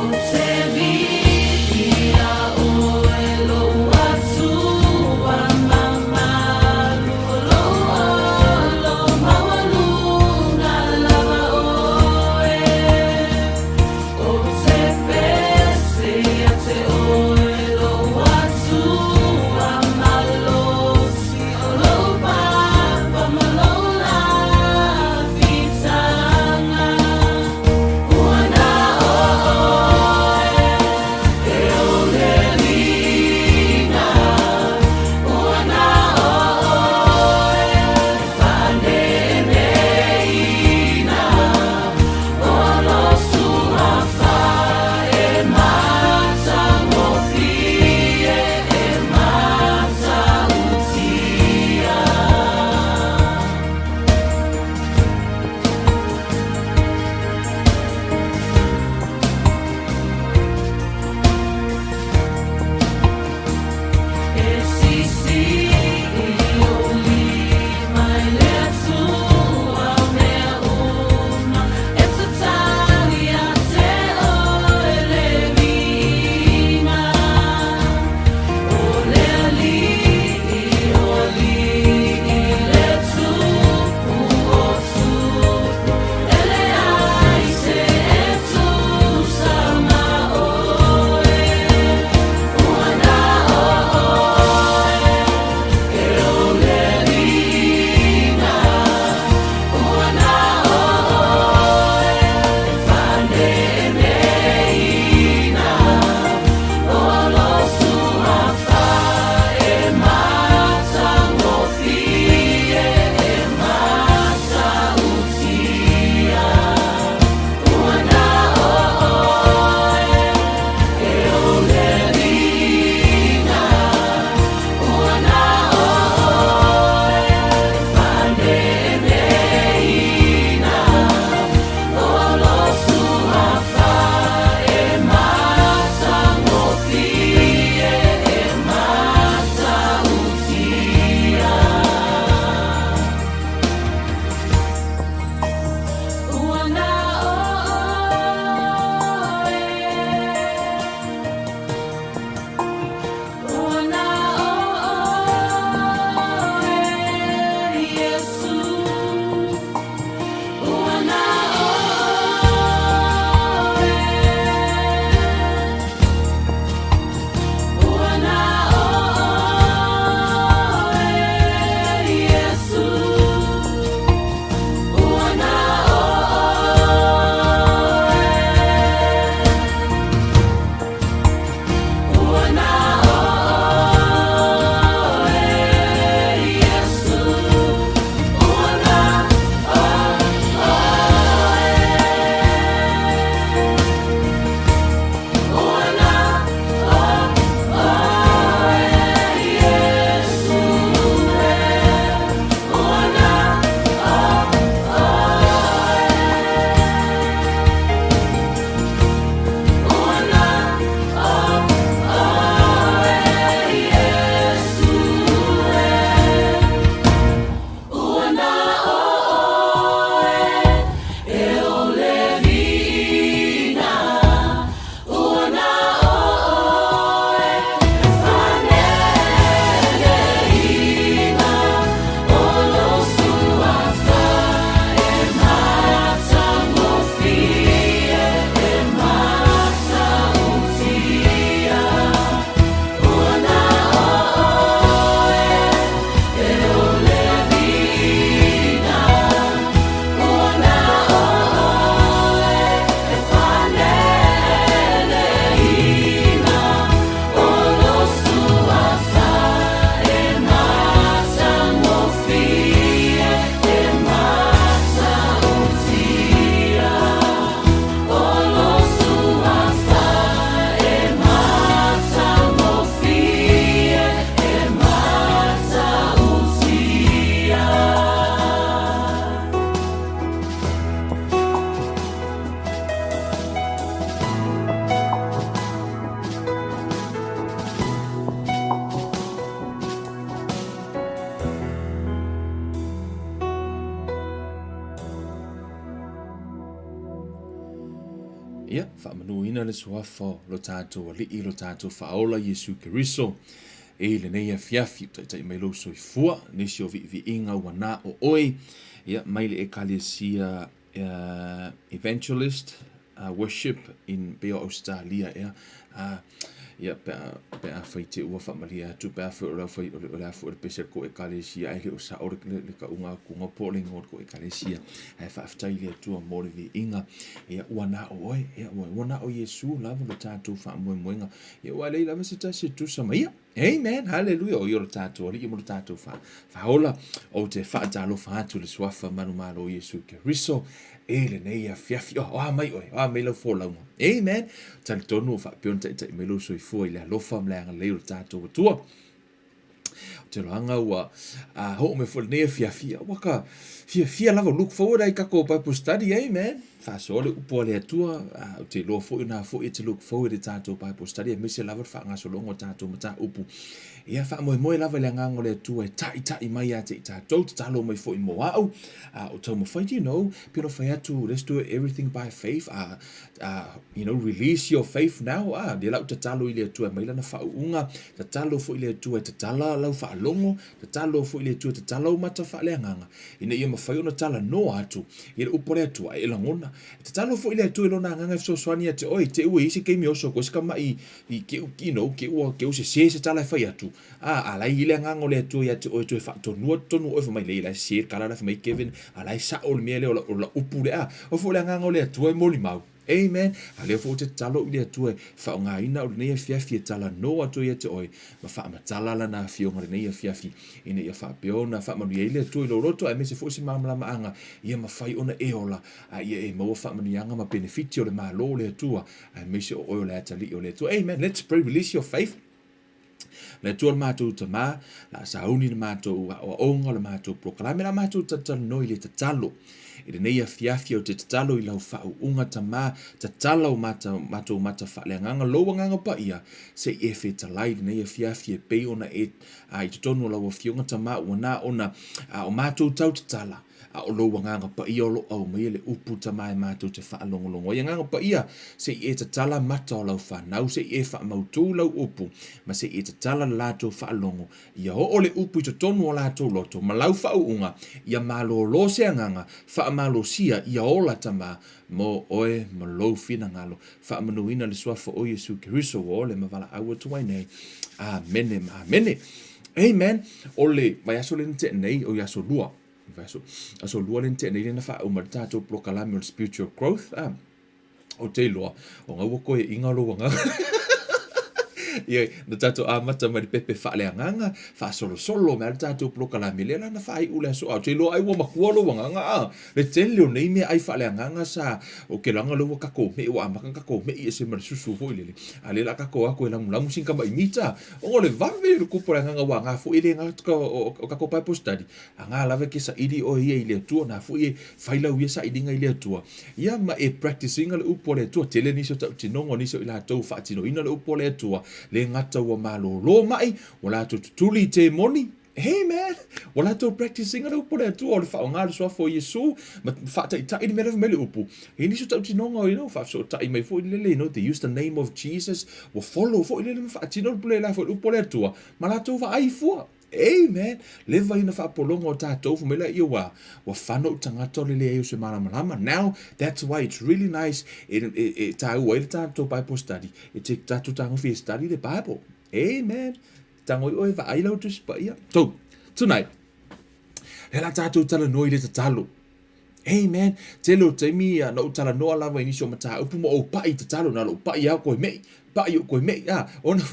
Ou te viia oe lou Atua mamalu, o lou olo maualuga lava oe. Ou te pese ia te oe lou Atua malosi, o lou papa ma lou lafitaga. Ua na o oe. Faamanuina le Suafa o lo tatou Alii lo tatou Faaola Iesu Keriso i lenei afiafi, ua taitai mai lou soifua, nisi o viiviiga ua na o oe, ia, mai le Ekalesia Evangelist Worship in pei o Ausetalia ea, ia, pe a, pe afai te ua faamalie atu, pe afai o le au o le a foi o le pese a le kou Ekalesia ae le o sao le, le, le kauga atuga po o le igoa o le kou Ekalesia, ae faafetai i le Atua mo le viiga, ia, ua na o oe, ia, ua, ua na o Iesu lava lo tatou faamoemoega, ia, ua leai lava se tasi e tusa ma ia. Amen, haleluia, o ia o le tatou Alii ma lo tatou Faaola. Ou te faatalofa atu i le Suafa manumalo o Iesu Keriso i lenei afiafi. Oh, o a mai oe, o a mai lau folauga. Amen. Talitonu o faapea ona taitai mai lou soifua i le alofa ma le agalelei o le tatou Atua. O te loaga ua hoo mai foi lenei afiafi, ua ka fiafia lava, look forward ai kako Bible study, amen. Faasoa le upu a le Atua, ou te iloa foi o na foi e te look forward i tatou Bible study, aemaise lava le faagasologa o tatou mataupu. Ia faamoemoe lava i le agaga o le Atua e taita'i mai ia te i tatou, tatalo mai foi mo au, o taumafai, you know, pei ona fai atu, let's do everything by faith, you know, release your faith now, lea la ou tatalo i le Atua e aumai lana faauuga, tatalo foi i le Atua e tatala lau faalogo, Tatalo foi i le Atua e tatala ou mata faaleagaga, ina ia mafai ona talanoa atu i le upu a le Atua e lagona. E tatalo foi i le Atua i Lona Agaga e fesoasoani ia te oe, te i ua i ai se taimi e oso atu ai se tama'i i ke, you know, ke ua, ke ua sese se tala e fai atu, a, a la e i ai le Agaga o le Atua ia te oe e toe faatonua totonu o oe, fai mai, Leai, la e sese le tala la e fai mai Kevin, a la e sa'o le mea lea o la, o la upu lea. O foi le Agaga o le Atua e molimau. Amen. A lea foi ou te tatalo i le Atua e faaaogaina au lenei afiafi e talanoa atu ai ia te oe ma faamatala Lana Afioga lenei afiafi ina ia faapea ona faamanuia ai le Atua i lou loto aemaise foi se malamalamaaga ia mafai ona e ola a ia e maua faamanuiaga ma penefiti o le Malo o le Atua aemaise o oe o le atalii o le Atua. Amen. Let's pray. Release your faith. Le Atua le matou Tama, la sauni le matou aoaoga, le matou polokalame, la matou talatalanoa i le tatalo. I lenei afiafi ou te tatalo i lau faauuga Tama, tatala o mata, matou mata faaleagaga, lou agaga paia, se i e fetalai i lenei afiafi e pei ona e a i totonu o lau afioga Tama, ua na ona a o matou tau tatala, A o lou Agaga Paia o lo o aumaia le upu tama e matou te faalogologo ai. Agaga Paia, se i e tatala mata o lau fanau, se i e faamautū lau upu, ma se i e tatala le latou faalogo, ia oo le upu i totonu o latou loto, ma lau faauuga, ia malōlō se agaga, faamalosia, ia ola tama, mo oe ma lou finagalo. Faamanuina le Suafa o Iesu Keriso ua ole ma valaau atu ai nei. Amene ma amene. Amen. O le vaiaso lea na tea nei, o i aso lua, Aso, aso lua le tea nei lea na faauma le tatou polokalame o le spiritual growth. Ah, o te iloa, o ngā ua koe inga lou agaga. Ia, na tatou amata mai le pepe faaleagaga, faasolosolo mai le tatou polokalame lea la na faaiu le aso a. Ou te iloa ai ua matua lou agaga, a. Le tele o nei mea ai faaleagaga sa, o ke laga lea ua tatou me'i, ua amata ona tatou me'i ese ma le susu foi lele. A lea la tatou o atu e lamulamu sina tama'i mita. Ona o le vave o le tupu o le agaga ua aga foi e le gata o tatou Bible study. Aga lava e ke saili oe ia i le Atua, na foi e fai lau ia sailiga i le Atua. Ia ma e practice ina le upu a le Atua. Tele nisi o tautinoga o nisi o i latou faatinoina le upu a le Atua, le gata ua malōlō maʻi, ua latou tutuli i temoni. Amen! Ua latou practice ina le upu a le Atua, o le faaaoga le suafa o Iesu, ma faataitai le mea la e fai mai le upu. E i ai nisi o tautinoga, you know, faafesootai mai foi lele, you know, they use the name of Jesus, ua follow foi lele ma faatino le pule la foi le upu a le Atua, ma latou vaai fua. Amen! Leva ina faapologa o tatou, fai mai laia ua, ua fano ou tagata o le leai o se malamalama. Now, that's why it's really nice, e, e, e tāua ai le tatou Bible study, e te tatou tagofi e study the Bible. Amen! Tango i oe vaai lau Tusi Paia. So, tonight, lea la tatou talanoa i le tatalo. Amen. Tele o taimi na ou talanoa lava i nisi o mataupu ma ou paʻi tatalo, na o lou paʻi lava koe meʻi, paʻi o koe meʻi, a, ona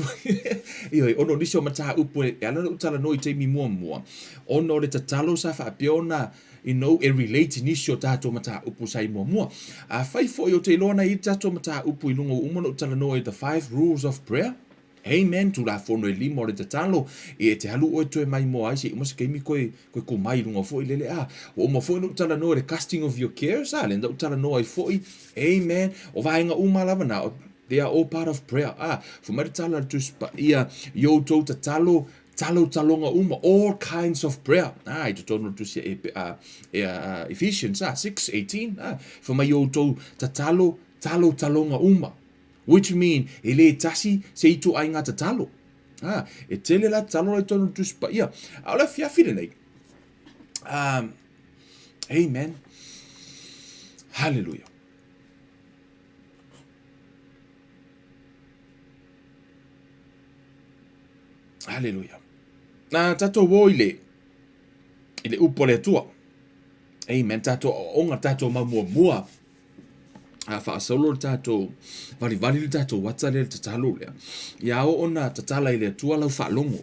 ioe, ona o nisi o mataupu e ala ona ou talanoa i taimi muamua, ona o le tatalo sa faapea ona, you know, e relate i nisi o tatou mataupu sa i muamua. Afai foi ou te iloa na i ai tatou mataupu i luga ua uma ona ou talanoa i the five rules of prayer, Amen, Tulafono e lima o le tatalo, e te alu oe toe maimoa ai se i uma se taimi koe, koe ku mai i lunga foi lele, a, ua uma foi ona ou talanoa i le casting of your cares, a, lea na ou talanoa ai foi, amen, o vaega uma lava na, they are all part of prayer, a, fai mai le tala a le Tusi Paia, i outou tatalo, talo taloga uma, all kinds of prayer, a, i totonu o le Tusi a, a, a, Ephesians, a, 6:18, a, fai mai i outou tatalo, talo taloga uma. Which mean, e le tasi se ituaiga tatalo. Ah, e tele la tatalo la i totonu o le Tusi Paia. A o le afiafi lenei, um, amen. Hallelujah. Hallelujah. Nā tātou o i le, i le upu a le Atua. Amen. Tātou aoaoga, tātou mau muamua. A faasolo le tātou, valivali le tātou ata lea le tatalo lea. Ia ao ona tatala i le Atua lau faalogo.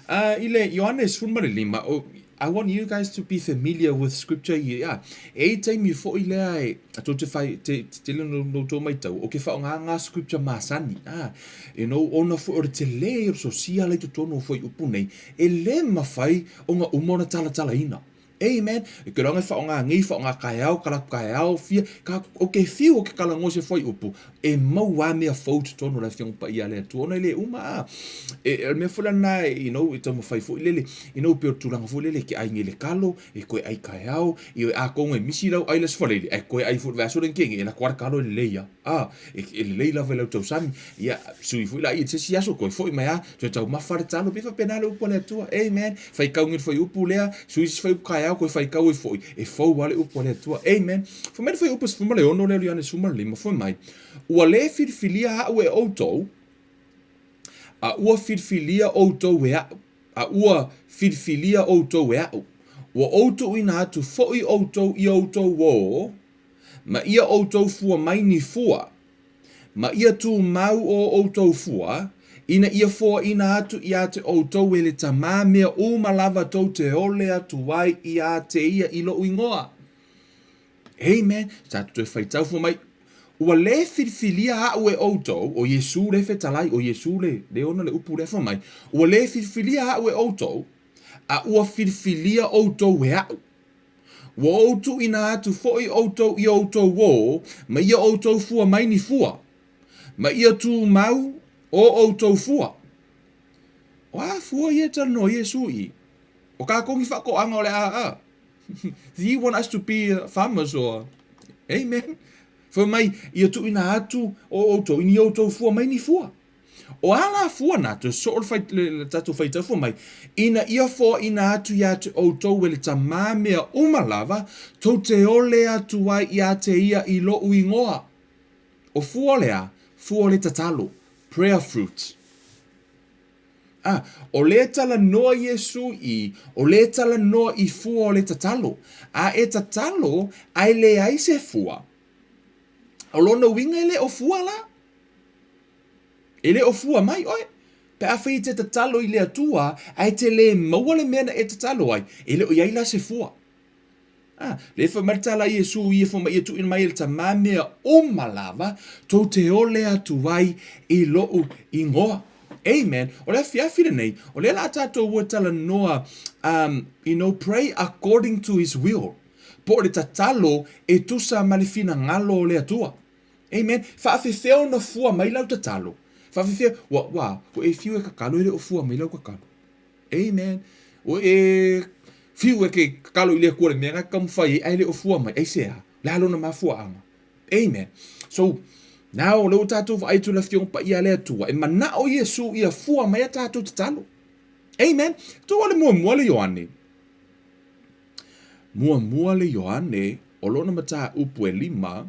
I le Ioane 15, oh, I want you guys to be familiar with scripture yeah. E i taimi foi lea e tou te whai, te, te, te no, no tō maitau, o ke whaonga ngā scripture masani. Ah, you know, ona foi o le te le o sosia lai totonu o foi upu nei, e le mawhai o ngā uma ona talatalaina. Amen. E ke ranga whaonga ngei, whaonga kaeao, karaku kaeao, fia, ka, o ke whiu o ke kalango se foi upu, e mau a mea fou totonu o le Afioga Paia a le Atua, ona e le uma a. E, e mea foi lana, you know, e taumafai foi lele, you know, pei o le tulaga foi lele, ke ai ngei le kalo, e koe ai kaeao, i o e akonga e misi lau ai le aso faleile, ae koe ai foi le vaiaso le nkenge, e lako a le kalo e lelei a. A, e, e lelei lava i lau tausami, ia, sui foi la i se isi aso, koe foi mai a, toe taumafa le talo, pei faapena le upu a le Atua. Amen. Faikau ngei le fuaiupu lea, sui se isi fuaiupu kaeao, koe faikau ai foi, e fou a le upu a le Atua. Amen. Fai mai le fuaiupu 16 lea o Ioane 15, fai mai, Ua lē filifilia aʻu e ʻoutou, a ua filifilia ʻoutou e aʻu, a ua filifilia ʻoutou e aʻu. Ua ou tuuina atu foʻi ʻoutou i outou ō, ma ia ʻoutou fua mai ni fua, ma ia tumau o ʻoutou fua, ina ia foaina atu iā te ʻoutou e le Tamā mea uma lava tou te ole atu ai iā te ia i loʻu ingoa. Amen. Tatou toe faitau fua mai. Ua lē filifilia aʻu e ʻoutou, ʻo Iesū lē fetalai, ʻo Iesū lē, lē ona le upu lea fua mai. Ua lē filifilia aʻu e ʻoutou, a ua filifilia ʻoutou e aʻu. Ua ou tuuina atu foʻi ʻoutou i outou ō, ma ia ʻoutou fua mai ni fua, ma ia tumau o ʻoutou fua. O a fua ia e talanoa Iesū i? ʻO kākou ni faatoaga o le aa. Do you want us to be farmers or? Amen. Fai mai, ia tuuina atu o outou, i ni outou fua mai ni fua. O a la fua na, toe soo le, fai, le, le tatou faitau fua mai, ina ia foaina atu iā te outou e le Tamā mea uma lava, tou te ole atu ai iā te ia i loʻu ingoa. O fua o le a? Fua o le tatalo. Prayer fruit. A, o le talanoa Iesū i, o le talanoa i fua o le tatalo. A e tatalo, a e leai se fua. O lona uiga e le o fua la. E le o fua mai oe. Pe afai e te tatalo i le Atua, ae te lē maua le mea na e tatalo ai, e le o i ai la se fua. A, lea fai mai le tala a Iesū ia fai mai ia tuuina mai e le Tamā mea uma lava, tou te ole atu ai i loʻu ingoa. Amen. O le afiafi lenei, o lea la tatou ua talanoa, um, you know, pray according to his will. Po o le tatalo e tusa ma le finagalo o le Atua. Amen. Faafefea ona fua mai lau tatalo? Faafefea, ua, ua, ua e fiu e kakalo e le o fua mai lau kakalo. Amen. Ua e fiu e ke kakalo i le Atua le mea na taumafai ai, ae le o fua mai. Aisea? Le a lona mafuaaga? Amen. So, now, o lea ua tatou vaai atu i le Afioga Paia a le Atua, e manao Iesu ia fua mai a tatou tatalo. Amen. Tuu le muamua le Ioane. Muamua le Ioane, o lona mataupu e lima,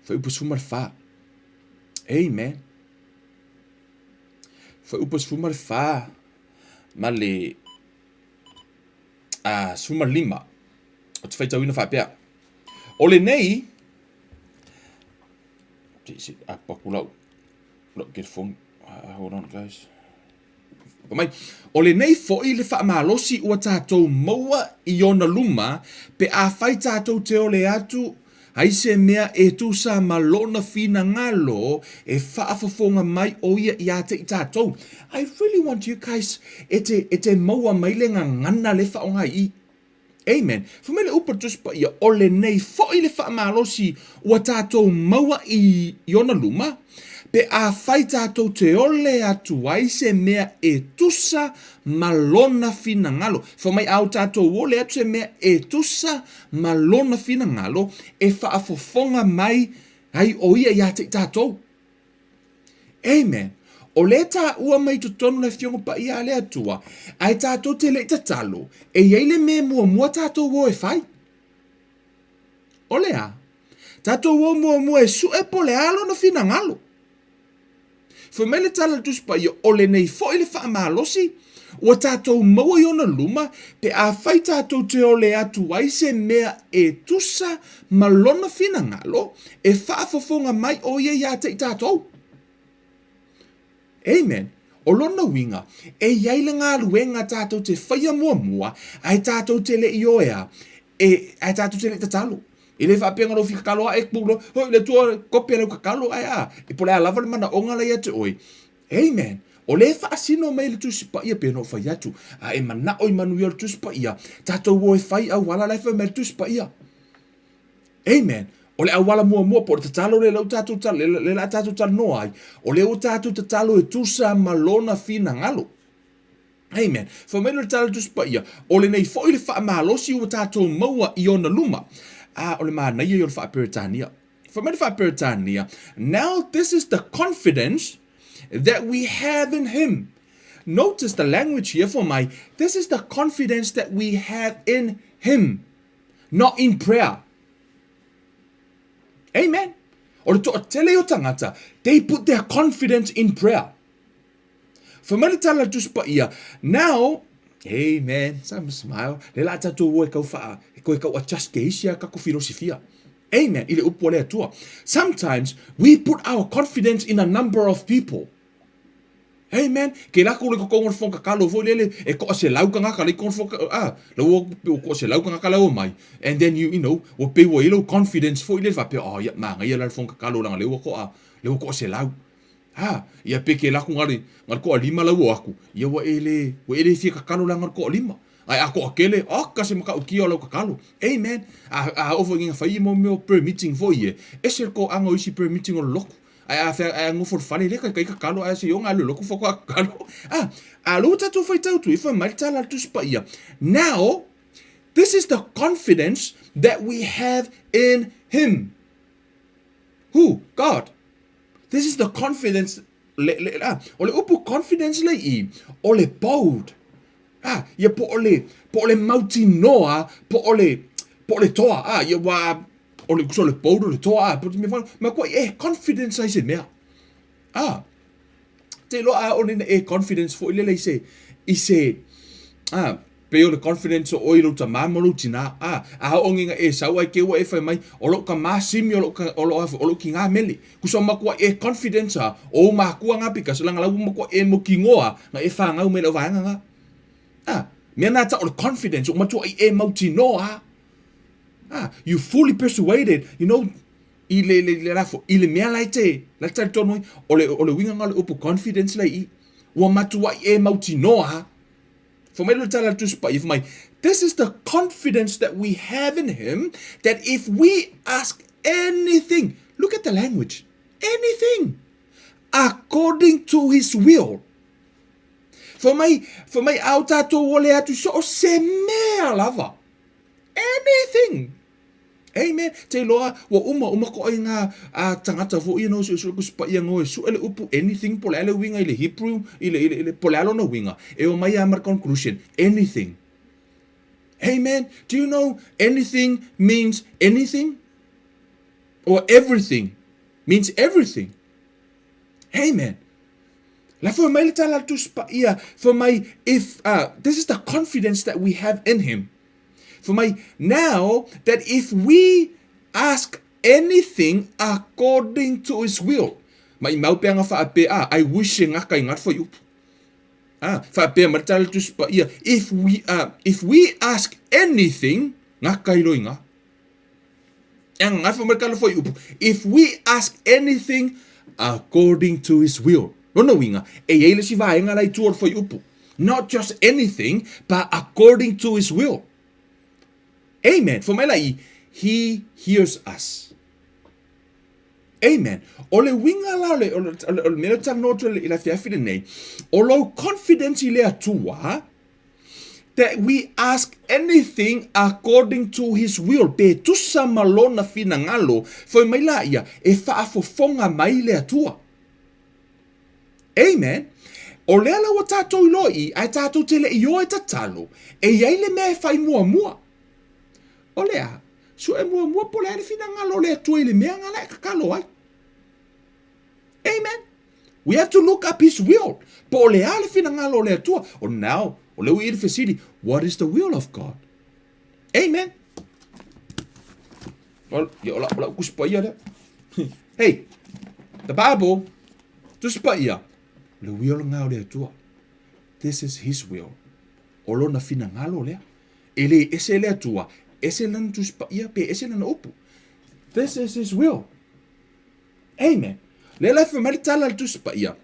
fuaiupu 14. Amen. Fuaiupu 14 ma le 15. O te faitauina faapea. O lenei, apo atu lau, lau telefoni. Hold on guys. Fai mai, O lenei foi le faamalosi ua tatou maua i ona luma, pe afai tatou te ole atu ai se mea e tusa ma lona finagalo e faafofoga mai ʻo ia iā te i tatou. I really want you guys e te, e te maua mai le gagana le faaaoga i i. Amen. Fai mai le upu a le Tusi Paia, o lenei foi le faamalosi ua tatou maua i, i ona luma, pe afai tatou te ole atu ai se mea e tusa ma lona finagalo. Fai mai a o tatou ole atu se mea e tusa ma lona finagalo, e faafofoga mai. Ai o ia ia te i tātou. Amen. O lea tāua mai totonu le Afioga Paia a le Atua, ae tātou te le i tatalo, e i ai le mea muamua tātou o e fai. O le a? Tātou o muamua e suʻe po o le a lona finagalo. Fai mai le tala a le Tusi Paia, o lenei foi le faamalosi ua tātou maua i ona luma, pe afai tātou te ole atu ai se mea e tusa ma lona finagalo, e faafofoga mai ʻo ia iā te i tātou. Amen. O lona uiga, e i ai le galuega tātou te whaia muamua, ae tātou te le i oea, e, ae tātou te le i tatalo. E le faapea lou fikakalo ae ku lo, hoi le Atua kope lau kakalo ae a, e po o le a lava le manaoga la ia te oe. Amen. O lea e faasino mai le Tusi Paia pei ona ou fai atu, a e manao i manuia o le Tusi Paia, tatou o e fai auala la e fai mai le Tusi Paia. Amen. O le auala muamua po o le tatalo lea lau tatou lea la tatou talanoa ai, o lea ua tatou tatalo e tusa ma lona finagalo. Amen. Fai mai le tala Tusi Paia, o lenei foi le faamalosi ua tatou maua i ona luma. A, o le manaia ia o le faa-Peretania. Fai mai le faa-Peretania, now this is the confidence that we have in him. Notice the language here for my, this is the confidence that we have in him, not in prayer. Amen. O le toatele o tagata, they put their confidence in prayer. Fai mai le tala a le Tusi Paia, Now, amen, some smile, le la tatou o e kau whaa, e koe kau adjust ke isi a kako filosofia. Amen, i le upu a le Atua. Sometimes, we put our confidence in a number of people. Amen. Ke la ko le kokongo le fonka kalo foi lele e ko se lau kanga le ko fonka ah lo o ko se lau kanga lau mai. And then you you know, o pe wo ilo confidence foi lele fa pe oh ya ma ngai la fonka kalo la le o ko a le o ko se lau. Ha, ia pe ke laku ngari, ngari koa lima lau o aku. Ia ua e le, ua e le fia kakalo la ngari koa lima. Ai a koa kele, oh, kasi maka ukia o lau kakalo. Amen. A, a ofo nginga whai mo meo prayer meeting fo ie. Ese ko anga o isi prayer meeting o loku. Ai a whea, ai a ngofo le whare le kai kai kakalo, ai se ionga alu loku fo koa kakalo. Ah, a lo tatu whai tau tu, i whai mai tala tu spa ia. Now, this is the confidence that we have in him. Who? God. This is the confidence le, le, ah, o le upu confidence le i, o le bold. Ah, ia po o le, po o le mautinoa, po o le, po o le toa. Ah, ia wā, o le, so le bold o le toa. Ah, po te mea whana, ma kua e confidence ai se mea. Ah, te loa a o nena e confidence fo i lele i se, i se, ah, Pei o le confidence o oe i lou tamā ma lou tinā. A, a hoʻongiga e sau ai ke ua e fai mai, o loʻu kamā simi o loʻu ka, o loʻu o loʻu kingā mele. Kusa o makuaʻi e confidence a, o ou makua ngā because langa lau makuaʻi e mokigoa nga e whāngau mai lau vaega ngā. A, mea nā ta o le confidence o matuaʻi e mautinoa. A, you fully persuaded, you know, i le, le, le lafo, i le mea la e te, la te talitonu ai, o le, o le uiga ngā o le upu confidence lei i, ua matuaʻi e mautinoa. Fai mai le tala a le Tusi Paia, fai mai, This is the confidence that we have in him, that if we ask anything, look at the language, anything, according to his will. Fai mai, fai mai, ao tātou ole atu so o se mea lava. Anything. Amen. Te iloa, ua uma, uma koa i ngā a, tangata fo ia no su su ku spa ia ngoe su ele upu anything po le ale winga i le Hebrew i le, i le, i le po le alo na winga. E o mai a mar conclusion anything. Amen. Do you know anything means anything? Or everything means everything. Amen. La fai mai le tala tu spa ia, fai mai if this is the confidence that we have in him. Fai mai, now that if we ask anything according to his will. Maʻimau pe aga faapea, ah, I wish e gaka i gata fuaiupu. Ah, faapea mai le tala le Tusi Paia, if we, if we ask anything, gaka i loiga. E aga gafa mai le tala fuaiupu, if we ask anything according to his will. Lona uiga, e i ai le isi vaega la i tua o le fuaiupu. Not just anything, but according to his will. Amen. Fai mai la i, he hears us. Amen. O le uiga la o le, o le, o le, o le mea lea ou te talanoa atu i le afiafi lenei, o lou confidence i le Atua, That we ask anything according to his will, pe tusa ma lona finagalo, fai mai la ia, e faafofoga mai le Atua. Amen. O lea la ua tatou iloa i i, ae tatou te le i o e tatalo, e i ai le mea e fai muamua. O le a? Sue muamua po o le a le finagalo o le Atua i le mea nga la e tatalo ai. Amen. We have to look up his will. Po o le a le finagalo o le Atua. O now, o le ui i le fesili, what is the will of God? Amen. Well, ia o la, o la uku sipa ia lea. Hey, the Bible, tu sipa ia, le will ngā o le Atua. This is his will. O lona finagalo lea. E le ese le Atua, ese lana tusi paia pe ese lana upu. This is his will. Amen. Le la fai mai le tala le Tusi Paia.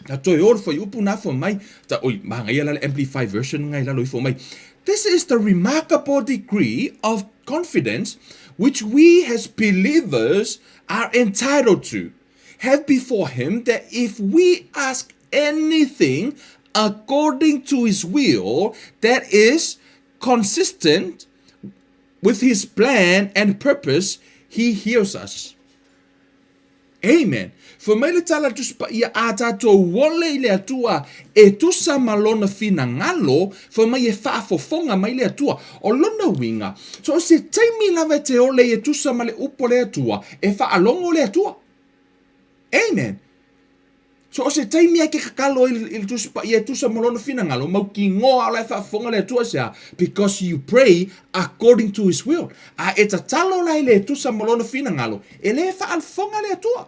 Na toe o le fuaiupu na fai mai, ta, oi, manaia la le Amplified Version ngai lalo ifo mai. This is the remarkable degree of confidence which we as believers are entitled to have before him that if we ask anything according to his will that is consistent with his plan and purpose, he hears us. Amen. Fai mai le tala Tusi Paia a tatou ole i le Atua e tusa ma lona finagalo, fai mai e faafofoga mai le Atua. O lona uiga, so o se taimi lava e te ole ai e tusa ma le upu a le Atua, e faalogo le Atua. Amen. So o se taimi ai ke kakalo i le Tusi Paia e tusa ma lona finagalo, mautinoa o la e faafofoga le Atua aisea? Because you pray according to his will. A e tatalo la e le tusa ma lona finagalo, e le faafofoga le Atua.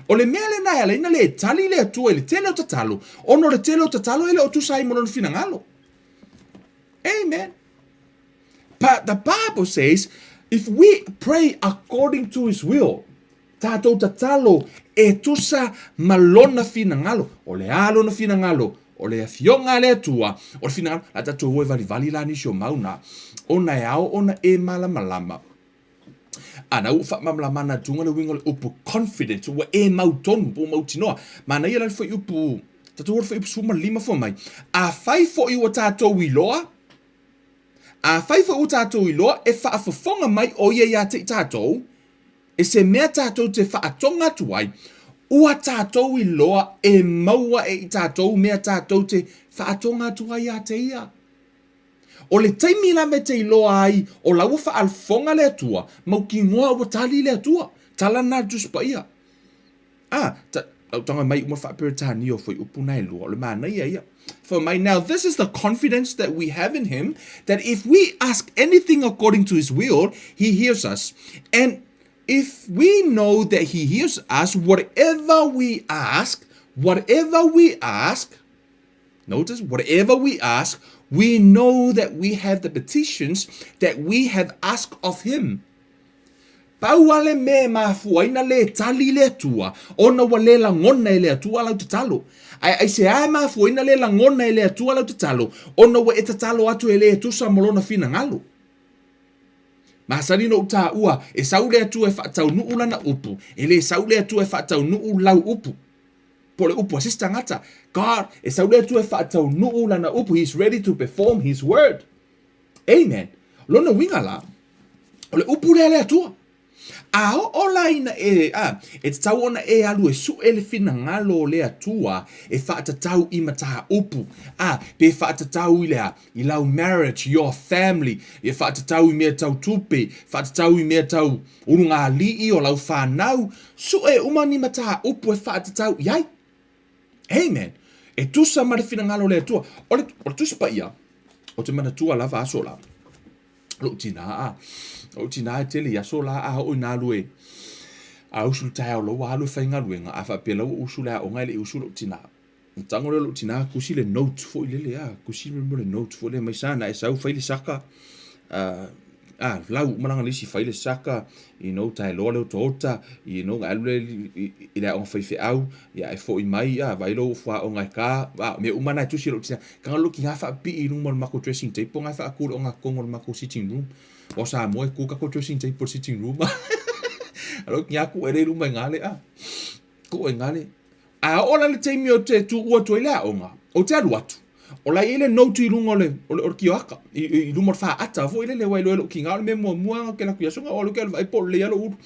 O le mea lena e ala ai na le tali le Atua i le tele o tatalo, ona o le tele o tatalo e le o tusa ai ma lona finagalo. Amen. But the Bible says, if we pray according to his will, Tatou tatalo e tusa ma Lona finagalo. O le a Lona finagalo? O le Afioga a le Atua. O le finagalo, la tatou o e valivali la nisi o mau na, ona e ao ona e malamalama. A na ua faamalamalama atu le uiga o le upu confidence, ua e mautonu po ua mautinoa. Manaia la le fuaiupu, tatou o le fuaiupu 15 fua mai. Afai foi ua tatou iloa, afai foi ua tatou iloa e faafofoga mai o ia ia te i tatou, E se mea tatou te faatoga atu ai, ua tatou iloa e maua e i tatou mea tatou te faatoga atu ai ia te ia. O le taimi lava e te iloa ai o la ua faafofoga le Atua, mautinoa ua tali le Atua. Tala na le Tusi Paia. Ah, ta, lau taga mai uma faa-Peretania o fuaiupu na e lua, o le manaia ia. Fai mai, now this is the confidence that we have in him, that if we ask anything according to his will, he hears us. And if we know that he hears us, whatever we ask, whatever we ask, notice, whatever we ask, we know that we have the petitions that we have asked of him. Pau a le mea e mafua ai na lē tali le Atua, ona ua lē lagona e le Atua lau tatalo. Ae aisea e mafua ai na lē lagona e le Atua lau tatalo, ona ua e tatalo atu e lē tusa ma Lona finagalo. Masani na ou taua, e sau le Atua e faataunuu Lana upu, e lē sau le Atua e faataunuu lau upu. Po o le upu a se isi tagata. God, e sau le Atua e faataunuu Lana upu, He is ready to perform His word. Amen. Lona uiga la, o le upu lea a le Atua. A oo la ina e, a, e tatau ona e alu e suʻe le finagalo o le Atua e faatatau i mataupu, a, pe faatatau i le a, i lau marriage, your family, e faatatau i mea tau tupe, faatatau i mea tau ulugalii o lau fanau, suʻe uma ni mataupu e faatatau i ai. Amen. E tusa ma le finagalo o le Atua. O le, o le Tusi Paia, ou te manatua lava aso la. Lou tinā a. Lou tinā e tele i aso la a oo ina alu e a usu le taeao loa alu e faigaluega a faapea la ua usu le aoga e le i usu lou tinā. Ona tago lea o lou tinā kusi le note foi lele a, kusi le mea o le note foi lea mai sana e sau fai le saka a a lau uma lana lisi fai le saka you know tae loa le otaota you know ona e alu lea i le aoga faifeau ia e foi mai a vaai lou fuaoga e ka a mea uma na e tusi e lou tina tago lou tina faapipii i luma o le matou dressing table na e faaku i le ogatotonu o le matou sitting room aua o Samoa e ku tatou dressing table i le sitting room a lou tina tuu ai lea i luma i ina le a tuu ai i ina le a oo la i le taimi ou te tuua atu ai le aoga ou te alu atu. O la e i ai le note i luga o le, o le, o le kioaka, i, i, i luma o le faata foi lele, aua e iloa e lou tiga o le mea muamua lava ou te alu atu i aso na, o alu atu vaai po o lelei lava lou ulu.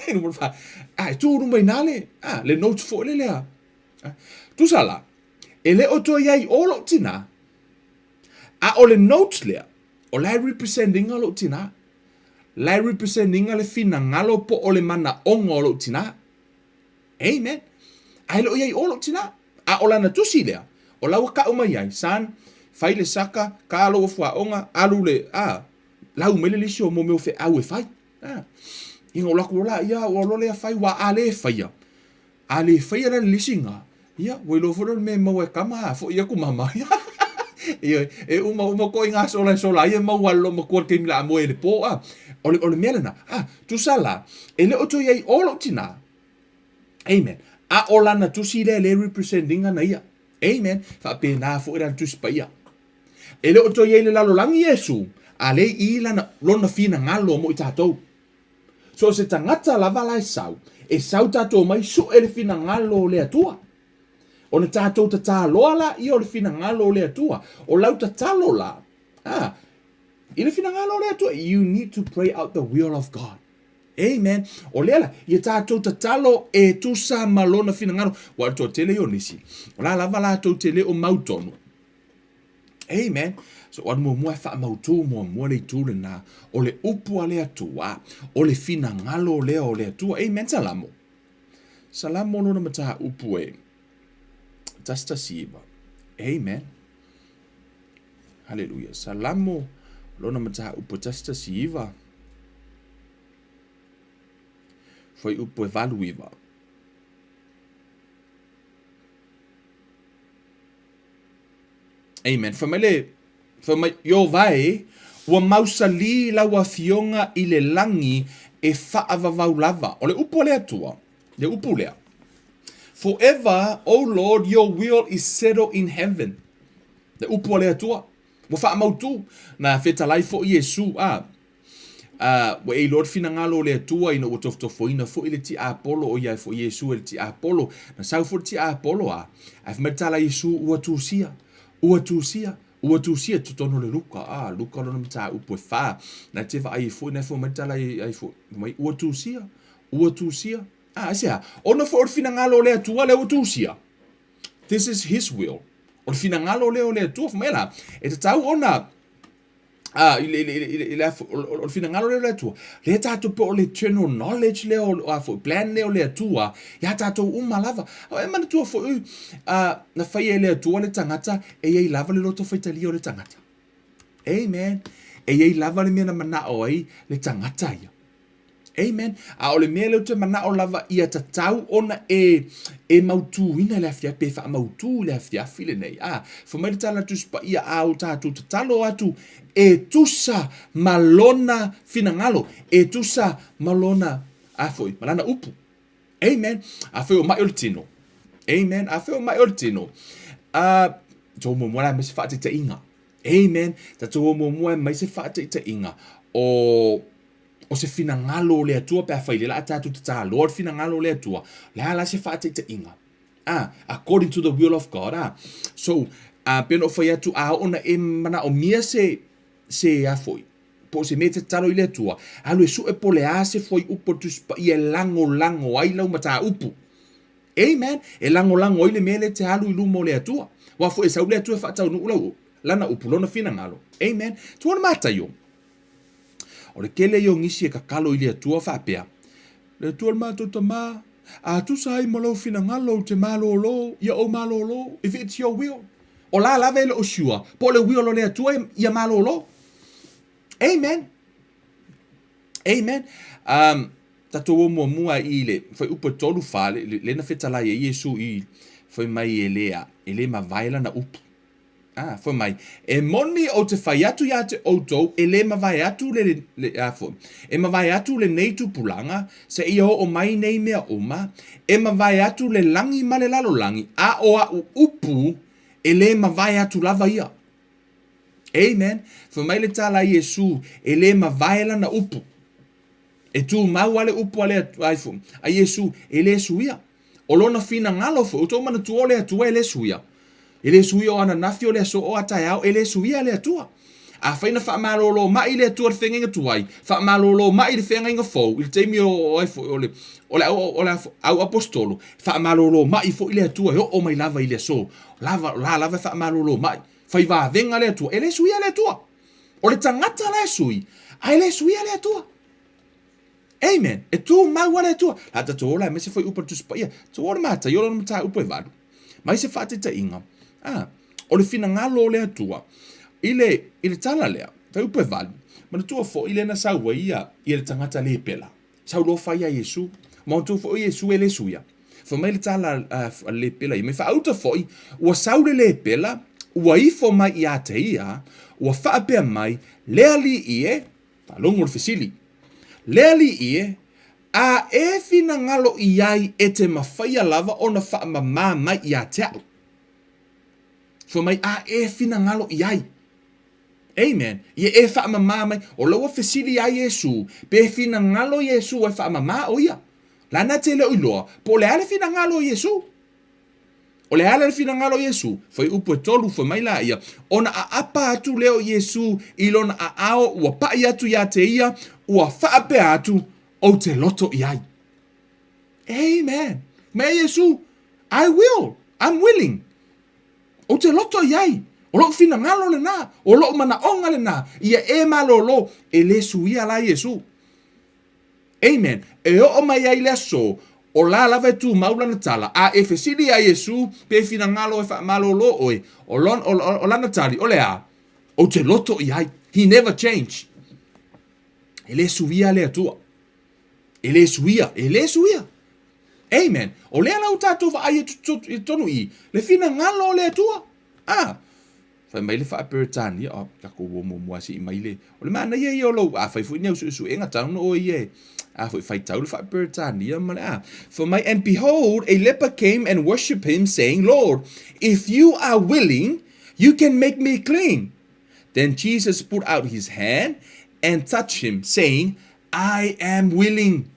I luma o le fa, a, e tu luma i ina le, a, le note foi lele a. A, tusa la, e le o toe i ai i o lou tina, a o le note lea, o la e represent ina lou tina. La e represent ina le finagalo po o le manaoga o lou tina. Amen. Ae le o i ai o lou tina. A o lana tusi lea, o la ua kau mai ai, son, fai le saka, ka lou fuaoga, alu le, a, lau mai le lisi o mo mea o feau e fai. A. Ia o laku la, ia, ua loa lea fai, ua a le faia. A le faia la le lisi nga, ia, ua iloa foi lea o le mea e maua e kama, a, foi atu mama. Ia, e uma uma koʻi ngā sola e sola ai e maua le matua le taimi la a moe i le pō, a. O le, o le mea lena, a, tusa la, e le o toe i ai o lou tinā, Amen. A o lana tusi lea le represent ina na ia. Amen. Faapena foi la le tusi paia. E le o toe i ai le lalolagi Iesu, a le i lana, lona finagalo mo i tatou. So se tagata lava la e sau, e sau tatou mai sue le finagalo o le Atua. Ona tatou tataloa laia o le finagalo o le Atua. O lau tatalo la, ah, i le finagalo o le Atua, you need to pray out the will of God. Amen. O lea la, ia tatou tatalo e tusa ma lona finagalo. Ua le toatele ia o nisi. O la lava latou te le o mautonu. Amen. So, o alu muamua e faamautū muamua le itu lena. O le upu a le Atua, o le finagalo lea o le Atua. Amen. Salamo. Salamo lona mataupu e. 119. Amen. Haleluia. Salamo lona mataupu e 119. Fuaiupu e 89. Amen. Fai mai le, fai mai, Ieova e, ua mausali lau afioga i le lagi e faavavau lava. O le upu a le Atua, le upu lea. Forever, O Lord, your will is settled in heaven. Le upu a le Atua. Ua faamautu. Na fetalai foi Iesu, a, a, ua e iloa le finagalo o le Atua ina ua tofotofoina foi le tiapolo o ia ai foi Iesu e le tiapolo. Na sau foi le tiapolo, a, ae fai mai le tala a Iesu, ua tusia, ua tusia, ua tusia totonu o le Luka, a, Luka lona mataupu e fa. Na te vaai ai foi, na fai mai le tala ai foi, mai, ua tusia, ua tusia. A, aisea? Ona foi o le finagalo o le Atua lea ua tusia. This is his will. O le finagalo lea o le Atua, fai mai la, e tatau ona a i le i le i le i le o le finagalo lea o le Atua, lea tatou po o le eternal knowledge lea o a foi plan lea o le Atua iā tatou uma lava. A e manatua foi a na faia e le Atua le tagata e i ai lava le loto faitalia o le tagata. Amen. E i ai lava le mea na manao ai le tagata ia. Amen. A o le mea lea ou te manao lava ia tatau ona e, e mautūina le afiafi, pe faamautū i le afiafi lenei. A, fai mai le tala Tusi Paia, a o tatou tatalo atu e tusa ma lona finagalo, e tusa ma lona, a foi, ma lana upu. Amen. Afai o mai o le tino. Amen. Afai o mai o le tino. A, uh, muamua la mai se faataitaiga. Amen. Tatou muamua mai se faataitaiga o o se finagalo o le Atua pe afai lea o le a tatou tataloa le finagalo o le Atua, o le a la se faataitaiga? Ah, according to the will of God. Ah. So, ah, pei ona ou fai atu, a oo ina e manaomia se, se a foi, po o se mea e tatalo i le Atua, alu e sue po o le a se fuaiupu o le Tusi Paia e lagolago ai lau mataupu. Amen. E lagolago ai le mea lea e te alu i luma o le Atua. Aua foi e sau le Atua e faataunuu lau, lana upu, lona finagalo. Amen. Tua le Mataio. O le tele ia o nisi e tatalo i le Atua faapea, Le Atua le matou Tama, a tusa ai ma lou finagalo ou te malōlō, ia ou malōlō, if it's your will. O la lava e le o sure po o le will o le Atua ia malōlō. Amen. Amen. Um, tatou o muamua i le fuaiupu e 3 4, le, le, le na fetalai ai Iesu i fai mai e le a, e le mavae lana upu. Ā, fai mai, E moni ou te fai atu iā te outou, e lē mavae atu le, le, ā, foi, e mavae atu lenei tupulaga, seia oo mai nei mea uma, e mavae atu le lagi ma le lalolagi, a o aʻu upu, e lē mavae atu lava ia. Amen. Fai mai le tala a Iesū, e lē mavae lana upu. E tumau lava le upu a le, ai foi, a Iesū, e lē suia. O lona finagalo foi, ua outou manatua o le Atua e lē suia. E le suia o ananafi o le aso o a taeao, e le suia le Atua. Afai na faamalōlō maʻi le Atua i le feagaiga tuai, faamalōlō maʻi le feagaiga fou i le taimi o ai foi o le o le au o le au aposetolo, faamalōlō maʻi foi le Atua e oo mai lava i le aso. Lava la lava e faamalōlō maʻi. Fai vavega le Atua, e le suia le Atua. O le tagata la e sui, ae le suia le Atua. Amen. E tumau lava le Atua. La tatou ola aemaise foi upu a le Tusi Paia. Tatou ola Mataio lona mataupu e valu. Mai se faataitaiga, a, o le finagalo o le Atua i le, i le tala lea, fuaiupu e valu, manatua foi lea na sau ai ia, ia le tagata lepela, sau loa fai ia Iesu. Manatua foi o Iesu e le suia. Fai mai le tala a, a le lepela ia mai, faauta foi, ua sau le lepela, ua ifo mai ia te ia, ua faapea mai, Le Alii e, Faalogo le fesili. Le Alii e, a e finagalo i ai e te mafaia lava ona faamamā mai ia te a'u. Fai mai, a e finagalo i ai. Amen. Ia e faamamā mai. O la ua fesili ia Iesū, pe finagalo Iesū e faamamā o ia. Lana te le o iloa, po o le a le finagalo o Iesū. O le ala le finagalo o Iesū, fuaiupu e tolu, fai mai laia, ona aapa atu lea o Iesū i lona aao ua paʻi atu iā te ia, ua faapea atu, Ou te loto i ai. Amen. Mea Iesū, I will, I'm willing. Ou te loto i ai. O loʻu finagalo lenā, o loʻu manaʻoga lenā, ia e malōlō, e le suia la Iesū. Amen. E oo mai ai le aso, o la lava e tumau lana tala, a e fesili iā Iesū pe finagalo e faamalōlō ʻoe, o, lon, o, o, o lana tali, o le a? Ou te loto i ai. He never change. E le suia le Atua. E le suia, e le suia. Amen. O lea la ua tatou vaai atu i totonu i le finagalo o le Atua. Ah, Fai mai le faa-Peretania, oh, takou o muamua se i mai le... O le manaia ia o lou... A fai foi ni au suesuega, tau na oe ia e... A foi faitau le faa-Peretania ma le a. Fai mai, and behold, a leper came and worshipped him, saying, Lord, if you are willing, you can make me clean. Then Jesus put out his hand and touched him, saying, I am willing.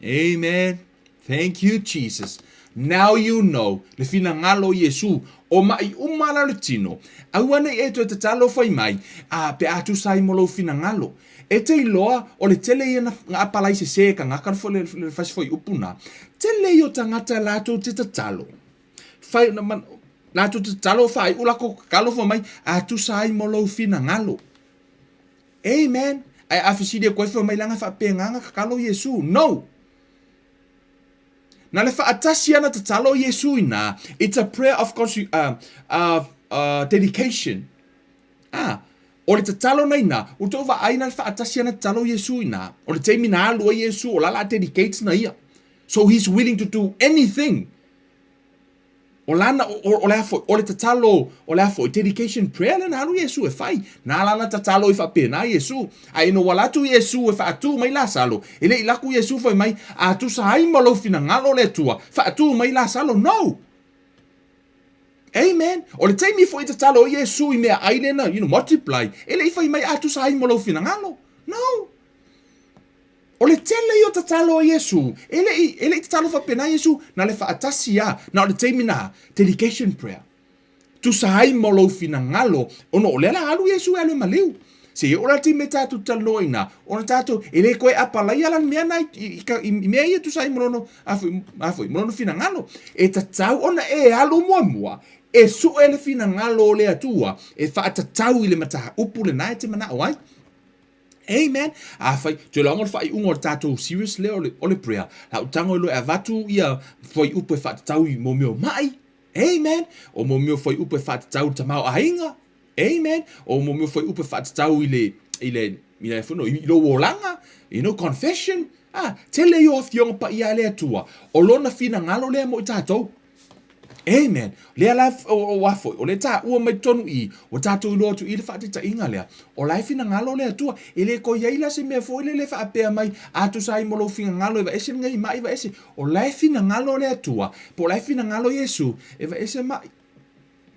Amen. Thank you Jesus. Now you know le finagalo o Iesu, o maʻi uma ala o le tino. Aua nei e toe tatalo fai mai, a pe a tusa ai mo lou finagalo. E te iloa, o le tele ia na, na apalai sese e kangaka le, le, le fasi foi upu na. Tele ia o tagata latou te tatalo. Fai, na, man, latou te tatalo faaiu lakou kakalo fai mai, a tusa ai mo lou finagalo. Amen. Ae a fesili atu ai fai mai leaga e faapena na tatalo Iesu. No! Na le faatasi ana tatalo Iesu ina, it's a prayer of, of dedication. Ah, o le tatalo na ina, ua tou vaai na le faatasi ana tatalo Iesu ina, o le taimi na alu ai Iesu, o la la dedicate na ia. So he's willing to do anything. O lana, o, o le a foi, o le tatalo, o le a foi, dedication prayer lea na alu Iesu e fai. Na lana tatalo i faapena Iesu. A ina ua alu atu Iesu e faatu mai Lasalo, e le i laku Iesu fai mai, a tusa ai ma lou finagalo le Atua, faatu mai Lasalo. No! Amen. O le taimi foi tatalo ai Iesu i meaai lea na, you know, multiply, e le i fai mai, a tusa ai ma lou finagalo. No! O le tele ia o tatalo a Iesu, e le i, e le i tatalo faapena Iesu, na le faatasi a, na o le taimi na, dedication prayer. Tusa ai ma lou finagalo, ona o lea la alu Iesu e alu e maliu. Se i oo la le taimi e tatou talanoa i ina, ona tatou, e le toe apalaia la le mea na i, i, i, i mea ia tusa ai ma lona, a foi, a foi, ma lona finagalo. E tatau ona e alu muamua, e sue le finagalo o le Atua, e faatatau i le mataupu lena e te manao ai. Amen. Afai, toe loaga o le faaiuga o le tatou series lea o le, o le prayer, la ou tago loa e avatu ia fuaiupu e faatatau i mo mea o maʻi. Amen. O mo mea o fuaiupu e faatatau i le tamaoaiga. Amen. O mo mea o fuaiupu e faatatau i le, i le, i le, i lou olaga, you know, confession. Ah, tele ia o afioga paia a le Atua. O lona finagalo lea mo i tatou. Amen. Lea la, o, o a foi, o le taua mai totonu i, ua tatou iloa atu i le faataitaiga lea, o la e finagalo le Atua. E le toe i ai la se mea foi lele faapea mai, a tusa ai mo lou finagalo e vaese lenei maʻi vaese. O la e finagalo le Atua, po o la e finagalo Iesu, e vaese maʻi.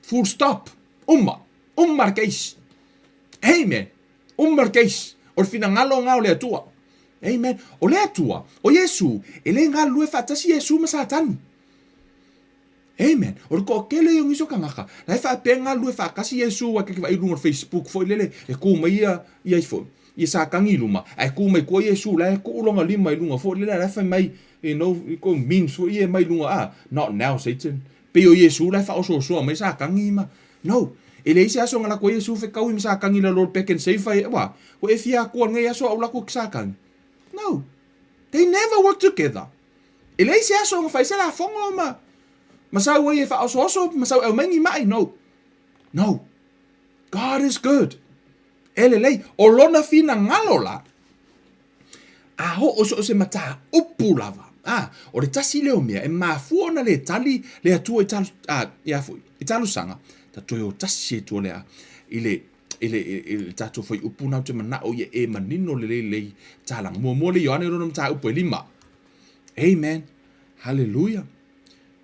Full stop. Uma. Uma le case. Amen. Uma le case. O le finagalo lena o le Atua. Amen. O le Atua, o Iesu, e le galulue faatasi Iesu ma Satani. Amen. O le toatele ia o nisi o tagata, la e faapea e galulue faatasi Iesu aua e te vaai i luga o le Facebook foi lele e tu mai ia ia ifo ia Satani i luma, ae tu mai tua Iesu la e tuu lona lima i luga foi lele a la e fai mai you know i kou memes foi ia e mai luga a not now Satan. Pei o Iesu la e faaosoosoa mai Satani ma no. E leai se aso na lako ai Iesu fetaui ma Satani i lalo o le Pak'nSave fai ua ua e fia atua i lenei aso a ou lako ki Satani. No. They never work together. E leai se aso na fai se lafoga ma ma sau ai e faaosooso ma sau e aumai ni maʻi. No. No. God is good. E lelei. O lona finagalo la, a oo so o se mataupu lava. A, o le tasi lea o mea e mafua ona le tali le Atua i talo, a, ia foi, i talosaga, ta toe o tasi e tua lea i le i le, i le tatou fuaiupu na ou te manao ia e manino lelei lelei talaga. Muamua le Ioane lona mataupu e lima. Amen. Hallelujah.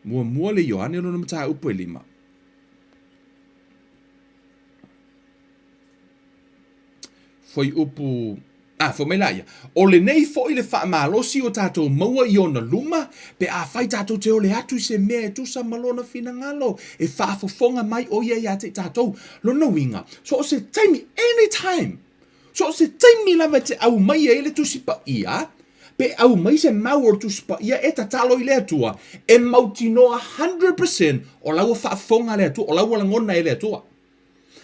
Muamua le Ioane lona mataupu e lima. Fuaiupu A, fai mai la ia, o lenei foi le faamalosi o tatou maua i ona luma, pe afai tatou te ole atu i se mea e tusa ma lona finagalo, e faafofoga mai ʻo ia iā te i tatou. Lona uiga, so o se taimi, any time, so o se taimi lava e te aumai ai le Tusi Paia, pe aumai se mau o le Tusi Paia e tatalo i le Atua, e mautinoa 100% o la ua faafofoga le Atua, o la ua lagona e le Atua.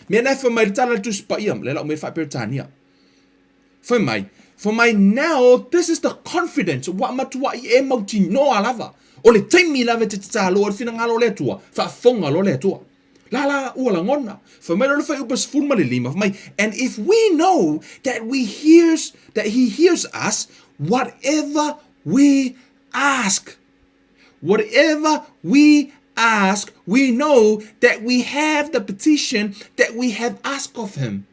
Mea na e fai mai le tala le Tusi Paia, le lau mea faa-Peretania. Fai mai, fai mai, now this is the confidence, ua matuai e mautinoa lava. O le taimi lava e te tatalo ai le finagalo o le Atua, faafofoga loa le Atua. La la ua lagona. Fai mai loa le fuaiupu 15, fai mai, and if we know that we hears, that he hears us, whatever we ask. Whatever we ask, we know that we have the petition that we have asked of him.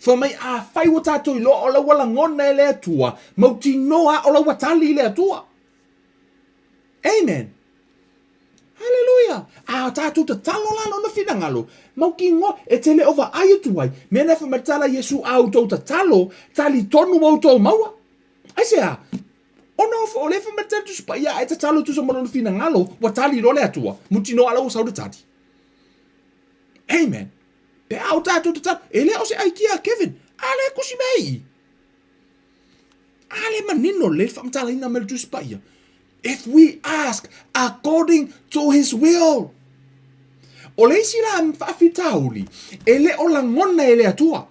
Fai mai, afai ua tatou iloa o la ua lagona e le Atua, mautinoa o la ua tali i le Atua. Amen. Haleluia! A o tatou tatalo la lona finagalo, mautinoa e te le o vaai atu ai, mea na fai mai tala Iesu a outou tatalo, talitonu ua outou maua. Aisea? Ona o lea fai mai le Tusi Paia, a e tatalo e tusa ma lona finagalo, ua tali loa le Atua. Mautinoa la ua sau le tali. Amen. Pe a o tatou tatalo, e le o se aikia a Kevin. A le kusi mea i. A le manino le faamatalaina mai le Tusi Paia. If we ask according to his will. O le isi la faafitauli, e le o lagona e le Atua.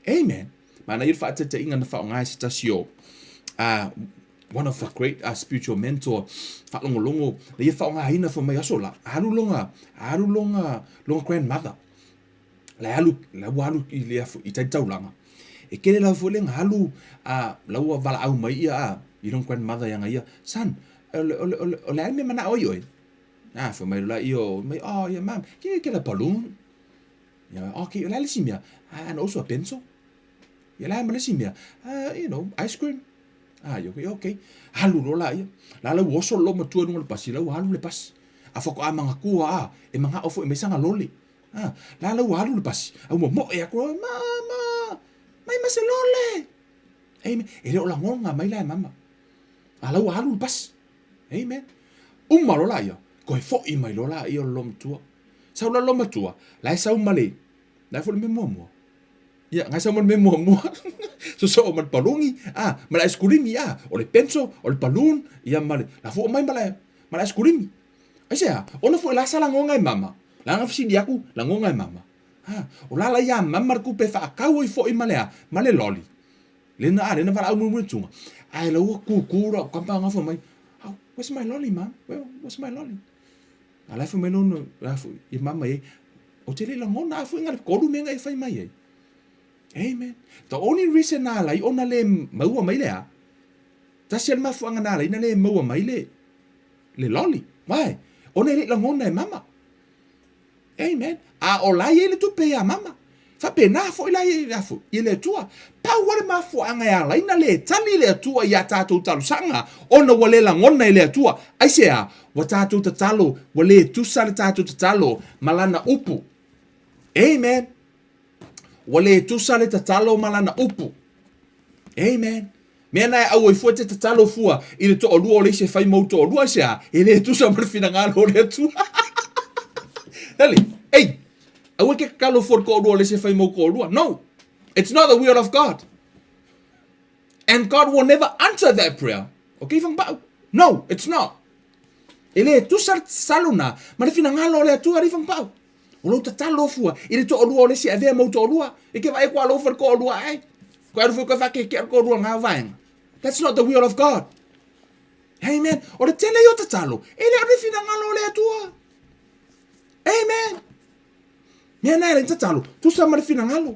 Amen. Manaia le faataitaiga na faaaoga e se tasi o one of the great spiritual mentor faalogologo na ia faaaogaina fai mai aso la alu lona alu lona lona grandmother la alu la ua alu i le i tai taulaga e kele lava foi le na alu a la ua valaau mai ia a i lona grandmother ia ia son o le o le o le a le mea manao ai oe a fai mai la ia mai oh yeah mom can you get a balloon Ia, okay, o le a le isi mea? Ah, and also a pencil. Ia, le a ma le isi mea? Ah, you know, ice cream. Ah, ia, okay, okay. Alu loa la ia. La la ua oso le loomatua i luga o le pasi, la ua alu le pasi. A faatoa manatua a, e manao foi e aumai sana lole. Ah, la la ua alu le pasi, a ua moe atu, mama, mai ma se lole. Amen. E le o lagona mai la e mama. A la ua alu le pasi. Amen. Uma loa la ia, toe foi mai loa la ia o le loomatua. Sau la loomatua, la e sau ma le, la e foi le mea muamua. Ia, na e sau ma le mea muamua. Sosoo ma le paluni, a, ma le aisikulimi, a, o le pencil, o le balloon, ia ma le, la foi aumai ma le, ma le aisikulimi. Aisea, ona foi la sa lagona e mama. La na fesili atu, lagona e mama. Ha, o la la ia mama le tupe e faatau ai foi ma le a, ma le loli. Lena a, lena valaau mulimuli atu. Ae la ua kūkū la kapa nga fai mai, oh, where's my lolly, mom? Where, where's my lolly? A la e fai mai lona, la foi, i mama e, o te le lagona a foi nga le kolu mea nga e fai mai ai. Amen. The only reason na alai ona le maua mai le a, tasi a le mafuanga na alai na le maua mai le, le lolly. Why? Ona e le lagona e mama. Amen. A o la e i ai le tupe iā mama. Faapena foi la ia foi i le Atua. Pau lava le mafuaaga e ala ai na le tali le Atua i a tatou talosaga, ona ua le lagona e le Atua. Aisea? Ua tatou tatalo, ua le tusa le tatou tatalo ma Lana upu. Amen. Ua le tusa le tatalo ma Lana upu. Amen. Mea na e auai fua e te tatalo fua i le toalua o le isi e fai mou toalua, aisea? E le tusa ma le finagalo o le Atua. Hele, ei, aua e ke tatalo fua i le toalua o le isi e fai mou toalua. No, it's not the will of God. And God will never answer that prayer. Okay, Whangpau? No, it's not. E le tusa le tatalo na ma le finagalo o le Atua, alii Whangpau. O lou tatalo fua i le toalua o le isi e avea mou toalua. E ke vaai kua alofa le toalua ai. Koe alu foi koe whakekea le toalua ngā vaenga. That's not the will of God. Amen. O le tele i o tatalo, e le o le finagalo o le Atua. Amen. Mea nā e le tatalo, tusa ma le finagalo.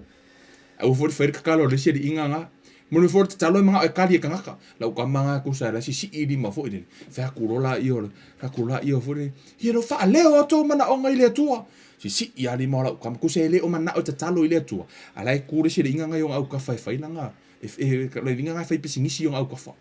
Aua foi le fai le tatalo a le isi aliiga nga. Moni foi le tatalo e mangao e kali e kangaka. Lau tama nga kusa e la sisii lima foi lele. Fai atu loa laia o le, fai atu laia foi lele, Ia lo faaleo outou manaoga i le Atua. Sisii a lima o lau tama, kusa e le o manao e tatalo i le Atua. A la e ku le isi aliiga nga i ona aukafa e fai lana, e, e, le aliiga nga e fai pisinisi i ona aukafa.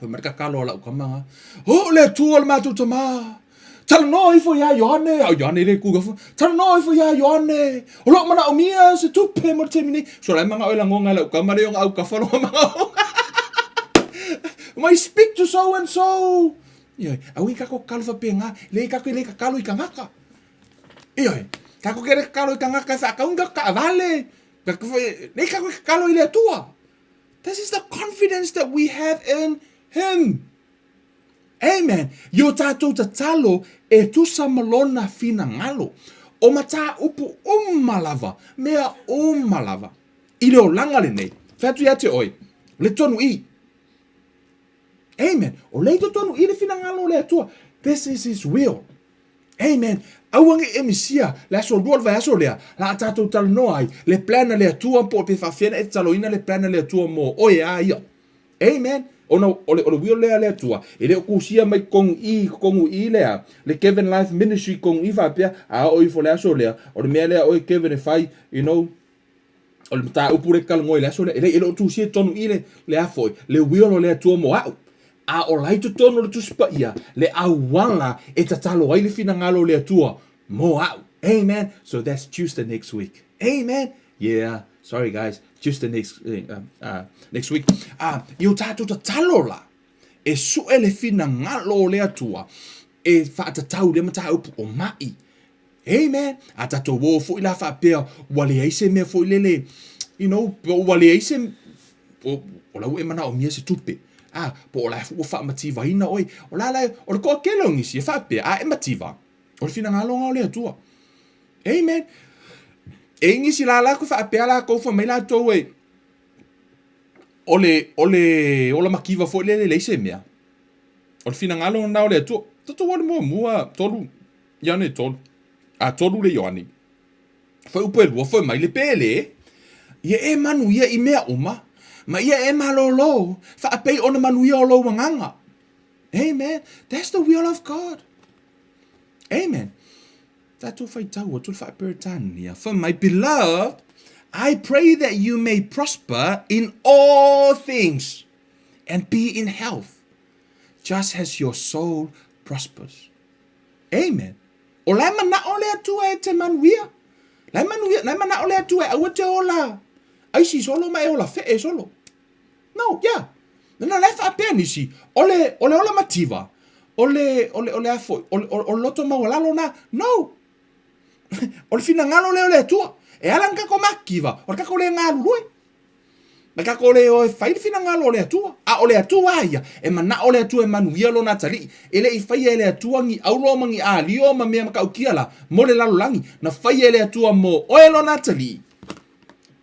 Fai mai le tatalo a lau tama nga, O le Atua o le matou tama! Talanoa ifo iā Ioane! A o Ioane le ku gafa. Talanoa ifo iā Ioane! O lou manaomia se tupe mo le taimi nei. So la e manao e lagoga e lau tama le ona aukafa lona manaoga. Mai speak to so and so! Ioe, aua i kako tatalo faapena, le kako e le tatalo i kangaka. Ioe, kako ke le tatalo i kangaka e whaakaunga kako kaavale. Le kako e tatalo i le Atua. This is the confidence that we have in Him. Amen. I o tātou tatalo e tusa ma lona finagalo. O mataupu uma lava, mea uma lava. I le olaga lenei, fai atu ia te oe, o le tonu i. Amen. O le i totonu i le finagalo o le Atua. This is His will. Amen. Aua ne i e misia le aso lua o le vaiaso lea, la a tātou talanoa ai le plan a le Atua po o pe faafefea ona e tataloina le plan a le Atua mo oe a ia. Amen. Ona o le, o le will lea a le Atua, e le o tusia mai totonu i, totonu i lea, le Kevin Life Ministry totonu i faapea, a oo ifo le aso lea, o le mea lea oe Kevin e fai, you know, o le mataupu lea e talanoa i le aso lea, e leai, e le o tusia i totonu i le, le a foi, le will o le Atua mo a'u. A o la i totonu o le Tusi Paia le auala e tatalo ai le finagalo o le Atua mo a'u. Amen. So that's Tuesday next week. Amen. Yeah, sorry guys, Tuesday next, next week. I o tātou tatalo la, e su'e le finagalo o le Atua e faatatau i lea mataupu o ma'i. Amen. A tatou o foi la faapea ua leai se mea foi lele, you know, po ua leai se, o, o la ua e manaomia se tupe. A, po o la ua faamativaina oe. O la la, o le toatele o nisi e faapea, a e mativa, o le finagalo lena o le Atua. Amen. E i nisi la la ko faapea latou fai mai latou e, o le, o le ola mativa foi lele e leai se mea. O le finagalo lena o le Atua. Tatou alu muamua, tolu, Ioane 3, a 3 le Ioane. Fuaiupu e lua, fai mai le pele, ia e manuia i mea uma, ma ia e malōlō, faapei ona manuia o lou agaga. Amen. That's the will of God. Amen. Tatou faitau atu le Faa-Peretania. Fai mai, Beloved, I pray that you may prosper in all things and be in health, just as your soul prospers. Amen. O la e manao le Atua e te manuia. La e manuia, la e manao le Atua e aua te ola aisi solo ma e ola fee solo. No, yeah. Na la e faapea nisi, o le, o le ola mativa, o le, o le, o le a foi, o, o, o le loto maualalo na. No! O le finagalo lea o le Atua. E ala ona tatou mativa, o le tatou le galulue. Ma tatou le o e fai le finagalo o le Atua. A o le Atua a ia, e manao le Atua e manuia lona atalii. E le i faia e le Atua ni aulo ma ni alio ma mea matautia la mo le lalolagi. Na faia e le Atua mo oe lona atalii,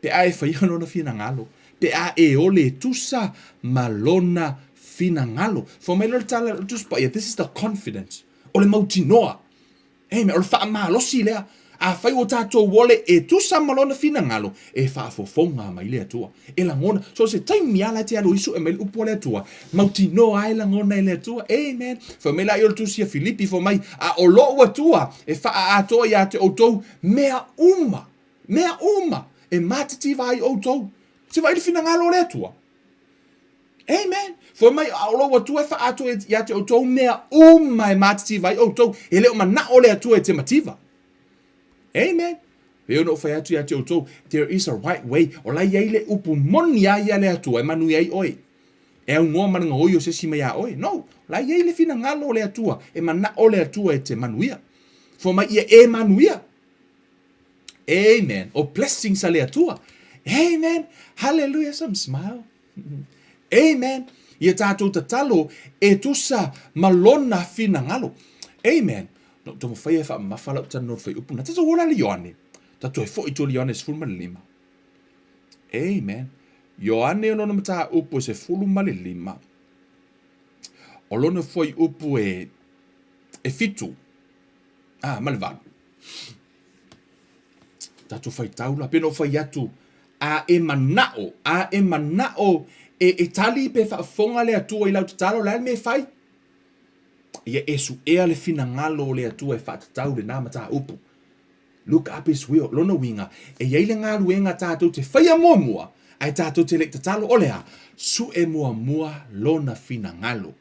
pe a e faia lona finagalo, pe a e ole e tusa ma lona finagalo. Fai mai loa le tala o le Tusi Paia, this is the confidence, o le mautinoa. Amen. O le faamalosi lea. Afai ua tatou ole e tusa ma lona finagalo, e faafofoga mai le Atua. E lagona, so se taimi lava la e te alu ai sue mai le upu a le Atua, mautinoa ai lagona e le Atua. Amen. Fai mai laia o le Tusi a Filipi, fai mai, a o lou Atua e faaatoa ia te outou mea uma, mea uma e matitiva ai outou. Se vaai le finagalo o le Atua. Amen. Fai mai, a o lou Atua e faaatoa ia te outou mea uma e matitiva ai outou. E le o manao le Atua e te mativa. Amen. E ona ou fai atu ia te outou, there is a right way. O la e i ai le upu moni a ia le Atua e manuia ai oe. E aunoa ma le gaoi o se isi mai iā oe. No! O la e i ai le finagalo o le Atua, e manaʻo le Atua e te manuia. Fua mai ia e manuia. Amen. O blessings a le Atua. Amen. Hallelujah. Some smile. Amen. Ia tātou tatalo e tusa ma lona finagalo. Amen. Na ou taumafai e faamamafa lau talanoa i le fuaiupu na. Tatou ola le Ioane. Tatou e foi i tua i le Ioane 15. Amen. Ioane o lona mataupu e 15. O lona fuaiupu e e fitu. Ah, ma le valu. Tatou faitau la, pe na ou fai atu, a e manao, a e manao e, e tali pe faafofoga le Atua i lau tatalo, o le a le mea e fai? Ia e suea le finagalo o le Atua e faatatau lena mataupu. Look up his will. Lona uiga, e i ai le galuega tatou te faia muamua, ae tatou te le i tatalo, o le a? Sue muamua lona finagalo.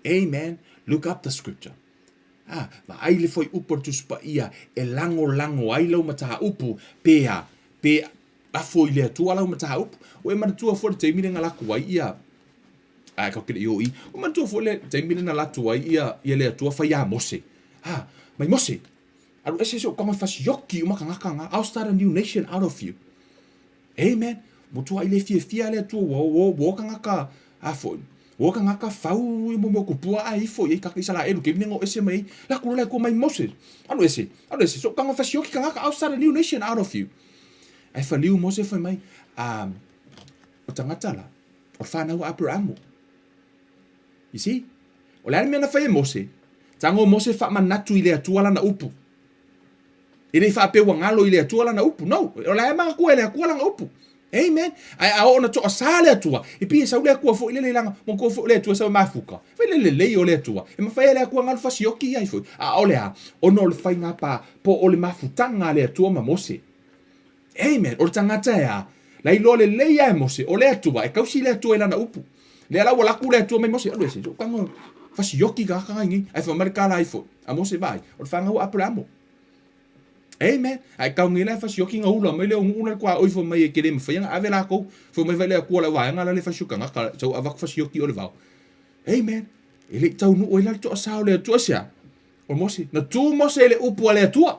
Amen. Look up the scripture. A, vaai le fuaiupu a le Tusi Paia e lagolago ai lau mataupu, pe a, pe lafo i le Atua lau mataupu. Ua e manatua foi le taimi lea na latu ai ia, a e tatou te le i o i, ua manatua foi le taimi lea na latu ai ia, ia le Atua fai ia Mose. A, mai Mose, alu ese si ou tago e fasioki uma tagata na, I'll start a new nation out of you. Amen. Matua i le fiafia le Atua ua ua ua tagata a foi. Ua tagata fau i mo mo kupua a ifo i kaka Isaraelu ke mea ese mai. La ku la ku mai Moses. Alu ese. Alu ese. So kanga fasioki tagata I'll start a new nation out of you. Ai faliu Moses fai mai. Um, o tagata la. O whanau a Abrahamu. You see? O le a le mea na fai e Mose? Tago Mose faamanatu i le Atua lana upu. E le i faapea ua galo i le Atua lana upu. No. O la e manatua e le Atua lana upu. Amen. Ae a oo na toasā le Atua, e pei e sau le Atua foi lele i lana, manatua foi le Atua e sau e mafuta. Fai le lelei o le Atua. E mafai e le Atua galu fasioki ai foi. A o le a? Ona o le faiga pa, po o le mafutaga a le Atua ma Mose. Amen. O le tagata e a? La iloa lelei lava e Mose, o le Atua, e tausi le Atua i lana upu. Lea la ua laku le Atua mai Mose, alu ese, sou tago fasioki tagata nai nei. Ae fai mai le tala ai foi, a Mose vaai, o le fanau a Aperamo. Amen. Ae tau nei la e fasioki na ula mai le o nuu la le tuaoi fai mai e te le mawhai ana ave lakou. Fai mai vai le Atua lau vaega la le fasioki tagata, sau avatu fasioki o le vao. Amen. E le i taunuu ai la le toasā o le Atua sea. O Mose, na tu Mose i le upu a le Atua.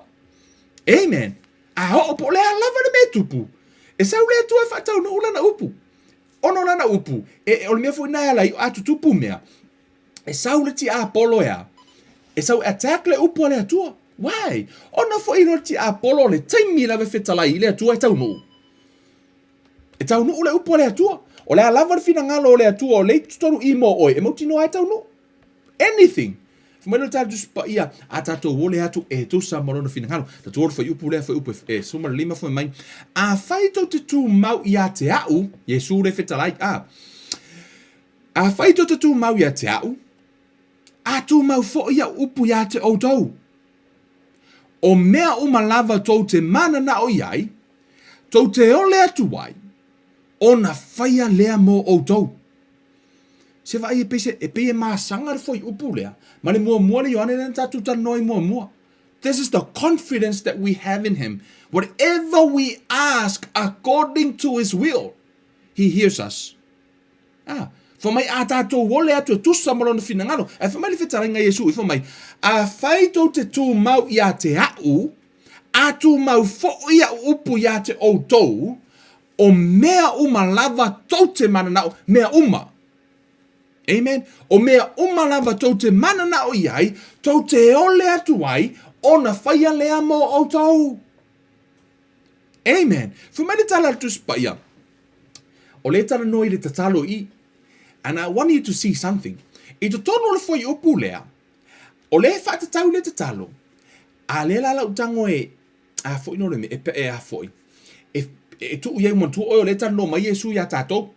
Amen. A oo po o le a lava le mea e tupu, e sau le Atua e faataunuu lana upu. Ona o lana upu, e, o le mea foi na e ala ai a tutupu mea, e sau le tiapolo e a? E sau e attack le upu a le Atua. Why? Ona foi iloa le tiapolo o le taimi lava e fetalai i le Atua e taunuu. E taunuu le upu a le Atua. O le a lava le finagalo o le Atua o lea i totonu i mo oe, e mautinoa e taunuu. Anything. Fai mai le tala Tusi Paia, a tatou ole atu e tusa ma lona finagalo. Tatou ole fuaiupu lea fuaiupu e 15 fai mai, Afai tou te tumau ia te a'u, Iesu le fetalai, a, Afai tou te tumau ia te a'u, a tumau fo'i a'u upu ia te outou. O mea uma lava tou te mananao i ai, tou te ole atu ai, ona faia lea mo outou. Se vaai e pei se, e pei e masaga le fuaiupu lea, ma le muamua le Ioane lea na tatou talanoa ai muamua. This is the confidence that we have in him. Whatever we ask according to his will, he hears us. Ah, fai mai a tatou ole atu e tusa ma lona finagalo. Ae fai mai le fetalaiga a Iesu, i fai mai, Afai tou te tumau ia te a'u, a tumau fo'i a'u upu ia te outou, O mea uma lava tou te mananao, mea uma. Amen. O mea uma lava tou te mananao i ai, tou te ole atu ai, ona faia lea mo outou. Amen. Fai mai le tala a le Tusi Paia, o lea e talanoa i le tatalo i, and I want you to see something. I totonu o le fuaiupu lea, o lea e faatatau le tatalo, a lea la lau tago e, a foi no le mea, e, e a foi, e, e tuu i ai manatua oe o lea e talanoa mai Iesu iā tatou.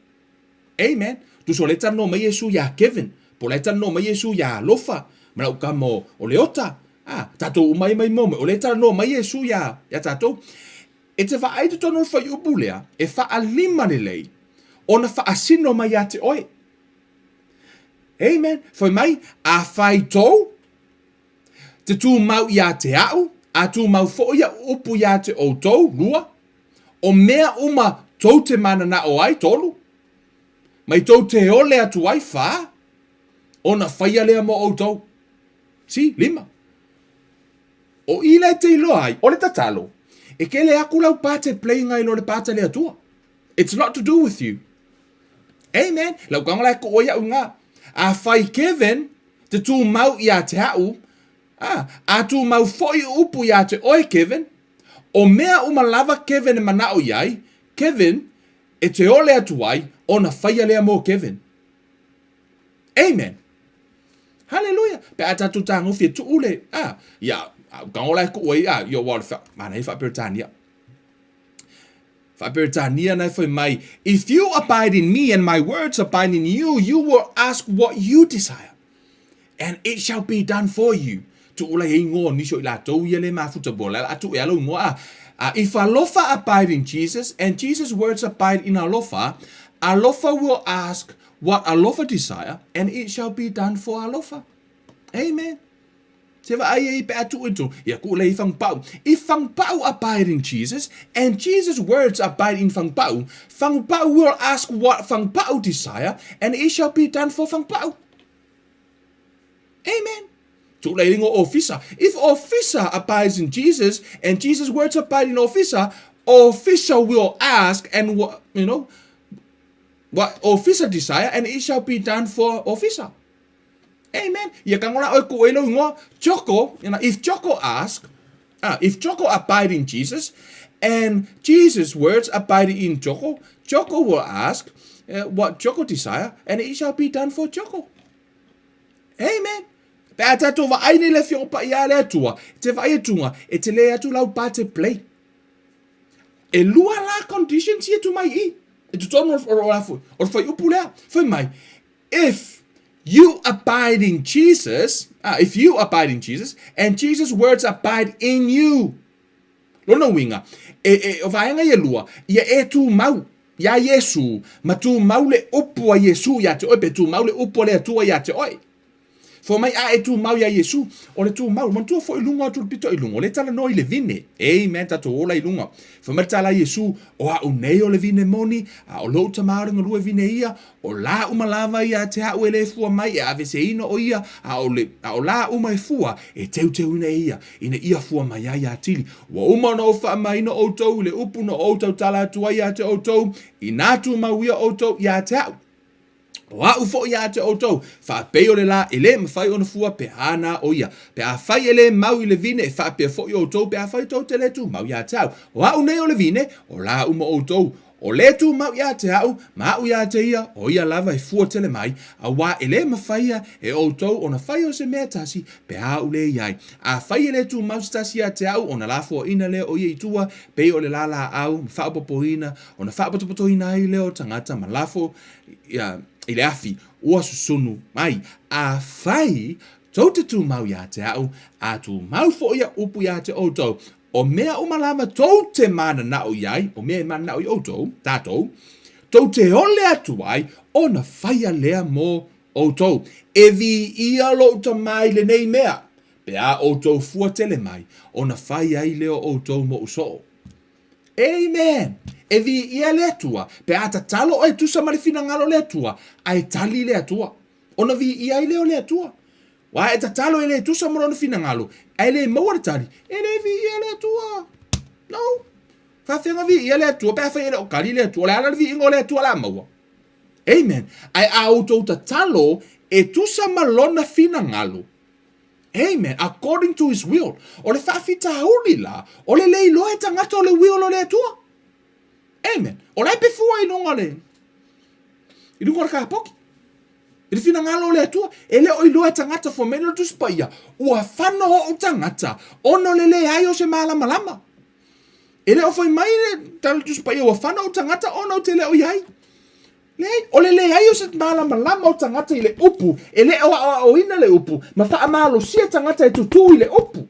Amen. Tusa o lea e talanoa mai Iesu iā Kevin, po o lea e talanoa mai Iesu iā Alofa, ma lau tama o, o Leota. A, tatou uma ai mai mo o lea e talanoa mai Iesu iā, iā tatou. E te vaai totonu o le fuaiupu lea, e faalima lelei, ona faasino mai ia te oe. Amen. Fai mai, afai tou, Te tumau ia te a'u, a tumau fo'i a'u upu ia te outou, lua, o mea uma tou te mananao ai, tolu. Mai tou te ole atu ai, fa, ona faia lea mo outou. Si, lima. O i la e te iloa ai, o le tatalo, e kele aku lau part e play ngai lo le part a le Atua. It's not to do with you. Amen. Lau kaonga la e kuu ai au i ngā. A fai Kevin, te tūmau iā te a'u, a, a tūmau fo'i upu iā te oe Kevin, o mea uma lava Kevin e mana'o i ai, Kevin, e te ole atu ai, ona faia lea mō Kevin. Amen. Haleluia. Pe a tātou tāgofi e tuu le, a, ia, a, ka ola e kuu ai, a, ia, wa o le wha, mana e wha-Peretania. Wha-Peretania na e whai mai, If you abide in me and my words abide in you, you will ask what you desire, and it shall be done for you. Tuu lai e ingoa o nisi o i latou ia le mafuta bo la atu e alo ingoa a. If alofa abide in Jesus and Jesus words abide in alofa, alofa will ask what alofa desire and it shall be done for alofa. Amen. Se vaai ai pe a tuu e tu, ia kuu lei fangpau. If fangpau abide in Jesus and Jesus words abide in fangpau, fangpau will ask what fangpau desire and it shall be done for fangpau. Amen. Tuu lei ingoa ofisa. If ofisa abides in Jesus and Jesus words abide in ofisa, ofisa will ask and what, you know, what ofisa desire and it shall be done for ofisa. Amen. Ia ka ngola oe ku e lo ingoa Choco, you know, if Choco ask, ah, if Choco abide in Jesus and Jesus words abide in Choco, Choco will ask uh, what Choco desire and it shall be done for Choco. Amen. Pe a tātou vaai nei le whionga pa ia le atua, te vaai atunga, e te le atu lau pa te play. E lua la conditions ia tu mai i. E tu tonu o o o o whai upu lea. Whai mai, if you abide in Jesus, ah, if you abide in Jesus, and Jesus' words abide in you. Lona uiga, e, e, o vaega ia e lua, ia e tumau iā Iesū, ma tumau le upu a Iesū iā te oe, pe tumau le upu a le Atua iā te oe. Fua mai a e tumau iā Iesū, o le tumau, manatua foi i luga atu le pito i luga, o le talanoa i le vine. Amen, tatou ola i luga. Fai mai le tala a Iesū, O a'u nei o le vine moni, a o lou Tama o le galue vine ia, o la uma lava ia te a'u e le fua mai e aveseina o ia, a o le, a o la uma e fua, e teuteuina e ia, ina ia fua mai ai atili. Ua uma ona ou faamaina outou i le upu na ou tautala atu ai ia te outou, inā tumau ia outou ia te a'u. O a'u foi ia te outou, faapei o le la e le mafai ona fua pe a na o ia. Pe afai e le mau i le vine, e faapea foi outou pe afai tou te le tumau ia te au. O a'u nei o le vine, o la uma outou. O le tumau ia te a'u, ma a'u ia te ia, o ia lava e fua tele mai, auā e le mafaia e outou ona fai o se mea tasi pe a a'u le iai. Afai e le tumau se tasi ia te a'u, ona lafoaina lea o ia i tua, pei o le la laau, ma faaopopoina, ona faapotopotoina ai lea o tagata ma lafo ia, i le afi, ua susunu mai. Afai tou te tumau ia te a'u, a tumau foi a'u upu ia te outou, o mea uma lava tou te mananao i ai, o mea e mananao i outou, tatou, tou te ole atu ai, ona faia lea mo outou. E viia lou Tama i lenei mea, pe a outou fua tele mai, ona fai ai lea o outou moʻu soo. Amen! E viia le Atua, pe a tatalo oe tusa ma le finagalo o le Atua, a e tali le Atua. Ona viia ai lea o le Atua. Wa e tatalo e le tusa ma lona finagalo, a e le maua le tali, e le viia le Atua. No. Faafeaga viia le Atua, pe afai e le o tali le Atua, o le a la le viiga o le Atua la maua? Amen. Ae a outou tatalo e tusa ma lona finagalo, Amen. According to his will. O le faafitauli la, o le le iloa e tagata o le will o le Atua. Amen. O la e pefua i luga o le i luga o le kapoki. I le finagalo o le Atua, e le o iloa e tagata fua mai le Tusi Paia, ua fano o'u tagata ona o le leai o se malamalama. E le o fai mai le tala Tusi Paia ua fano o'u tagata ona ou te le o i ai. Leai, o le leai o se malamalama o tagata i le upu, e le o aoaoina le upu, ma faamalosia tagata e tutū i le upu,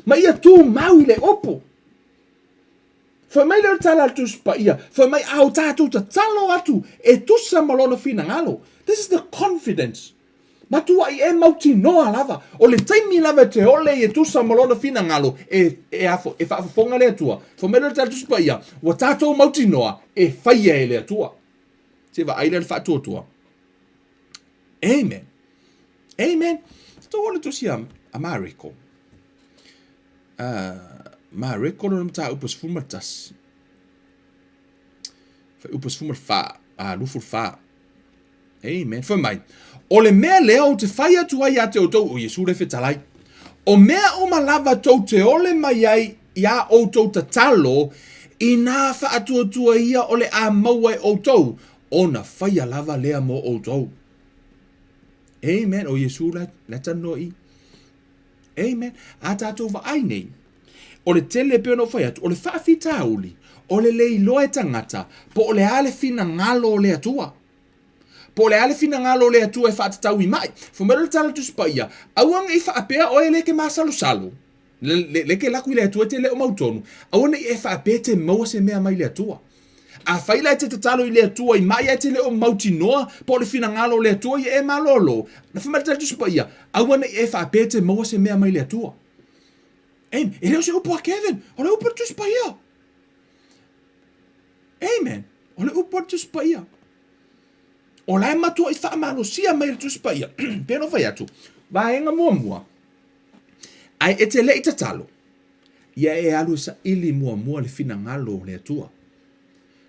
ma ia tumau i le upu. Fai mai lea o le tala a le Tusi Paia, fai mai a o tatou tatalo atu e tusa ma lona finagalo. This is the confidence. Matuai e mautinoa lava, o le taimi lava e te ole ai e tusa ma lona finagalo, e, e, afo, e faafofoga le Atua. Fai mai lea o le tala a le Tusi Paia, ua tatou mautinoa e faia e le Atua. Se i vaai lea i le faatuatua. Amen. Amen. Tou o le tusi a, a Mareko. Uh, Mareko lona mataupu 11. Fuaiupu 14, a, 24. Amen. Fai mai, o le mea lea ou te fai atu ai ia te outou, o Iesu le fetalai, o mea uma lava tou te ole mai ai iā outou tatalo, inā faatuatua ia o le a maua e outou, ona faia lava lea mo outou. Amen. O Iesu la, la talanoa i. Amen. A tātou vaai nei, o le tele pei ona ou fai atu, o le faafitauli, o le le iloa e tagata, po o le a le finagalo o le Atua. Po o le a le finagalo o le Atua e faatatau i mai. Fai mai le tala Tusi Paia, aua ne i faapea oe le ke masalosalo. Le, le, le ke laku i le Atua e te le o mautonu. Aua ne i e faapea e te maua se mea mai le Atua. Afai la e te tatalo i le Atua i mai ae te le o mautinoa po o le finagalo o le Atua ia e malōlō, na fai mai le tala Tusi Paia, aua ne i e faapea e te maua se mea mai le Atua. Amen. E le o se upu a Kevin, o le upu a le Tusi Paia. Amen. O le upu a le Tusi Paia. O la e matuai faamalosia mai le Tusi Paia. Pei ona fai atu, vaega muamua, ae e te le i tatalo, ia e alu e saili muamua le finagalo o le Atua.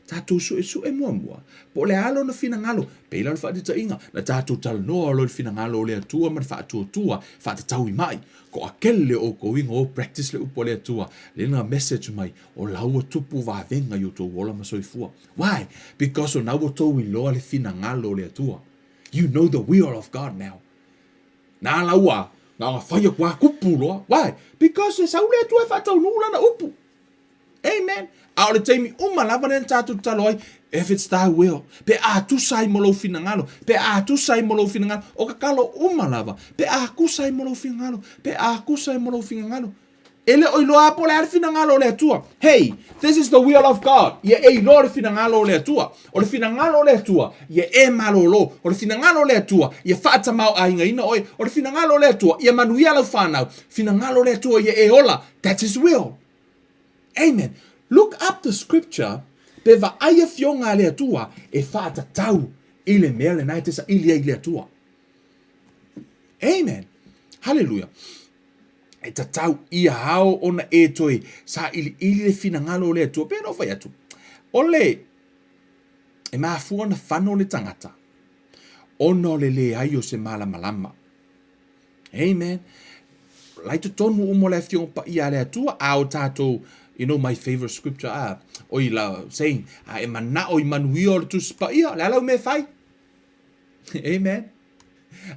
Tatou suesue muamua, po o le a lona finagalo, pei la o le faataitaiga, na tatou talanoa loa i le finagalo o le Atua ma le faatuatua, faatatau i mai, toatele o outou iga o practice le upu a le Atua, lea na message mai, o la ua tupu vavega i outou ola ma soifua. Why? Because o na ua tou iloa le finagalo o le Atua. You know the will of God now. Nā la ua, na ona fai atu a kupu loa. Why? Because e sau le Atua e faataunuu lana upu. Amen. A o le taimi uma lava lea na tatou tatalo ai, if it's thy will, pe a tusa ai mo lou finagalo, pe a tusa ai mo lou finagalo, o tatalo uma lava, pe a tusa ai mo lou finagalo, pe a tusa ai mo lou finagalo. E le o iloa po o le a le finagalo o le Atua. Hey, this is the will of God. Ia e iloa le finagalo o le Atua. O le finagalo o le Atua, ia e malōlō. O le finagalo o le Atua, ia faatamaoaigaina oe. O le finagalo o le Atua, ia manuia lau fanau. Finagalo o le Atua, ia e ola. That's his will. Amen. Look up the scripture pe vaai afioga a le Atua e faatatau i le mea lena e te saili ai i le Atua. Amen. Hallelujah. E tatau ia ao ona e toe sailiili le finagalo o le Atua. Pei ona ou fai atu, o le e mafua ona fano le tagata ona o le leai o se malamalama. Amen. La i totonu uma o le Afioga Paia a le Atua, a o tatou, you know my favorite scripture, a, o i la saying, a e manao i manuia o le Tusi Paia, le a lau mea e fai? Amen.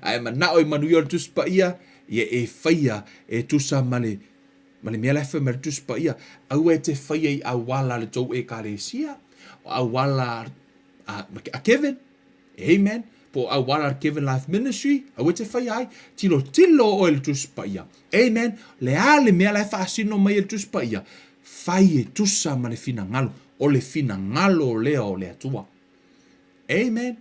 A e manao i manuia o le Tusi Paia, ia e faia e tusa ma le ma le mea la e fai mai le Tusi Paia. Aua e te faia i auala a le tou ekalesia, o auala a, a Kevin, amen, po o auala a le Kevin Life Ministry, aua e te faia ai, tilotilo oe i le Tusi Paia, amen, le a le mea la e faasino mai e le Tusi Paia, fai e tusa ma le finagalo, o le finagalo lea o le Atua. Amen.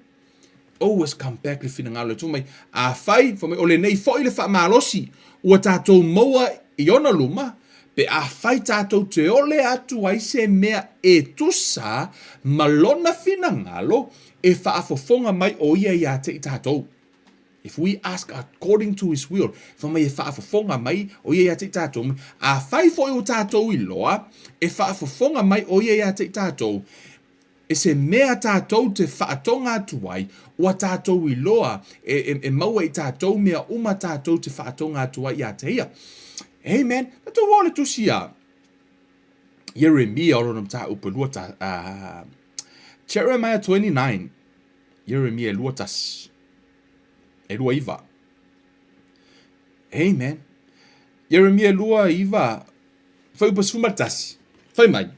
Always come back le finagalo e tu mai. Afai, fai mai, o lenei foi le faamalosi ua tatou maua i ona luma, pe afai tatou te ole atu ai se mea e tusa ma lona finagalo, e faafofoga mai o ia ia te i tatou. If we ask according to his will, fai mai e faafofoga mai o ia ia te i tatou. Afai foi ua tatou iloa, e faafofoga mai o ia ia te i tatou, E se mea tatou te faatoga atu ai, ua tatou iloa e, e, e maua i tatou mea uma tatou te faatoga atu ai ia te ia. Amen. Tatou o le tusi a Ieremia o lona mataupu e lua ta, uh, Jeremiah 29, Ieremia e lua tasi, e lua iva. Amen. Ieremia e lua iva, Fuaiupu 11, fai mai,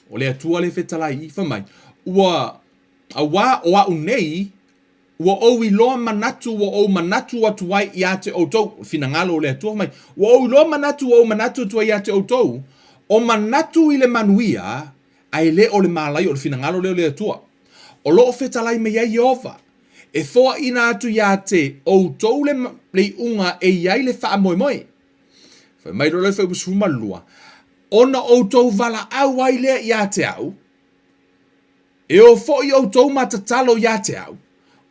O le Atua le fetalai i, fai mai, ua, auā o a'u nei, ua ou iloa manatu ua ou manatu atu ai iā te outou, finagalo o le Atua, fai mai, ua ou iloa manatu ua ou manatu atu ai iā te outou, o manatu i le manuia, a e le o le malaia, o le finagalo lea o le Atua. O lo o fetalai mai ai Ieova, e foaina atu iā te outou le, le iuga e i ai le faamoemoe. Fai mai loa le fuaiupu 12, ona outou valaau ai lea ia te au. E ō foi ʻoutou ma tatalo iā te au,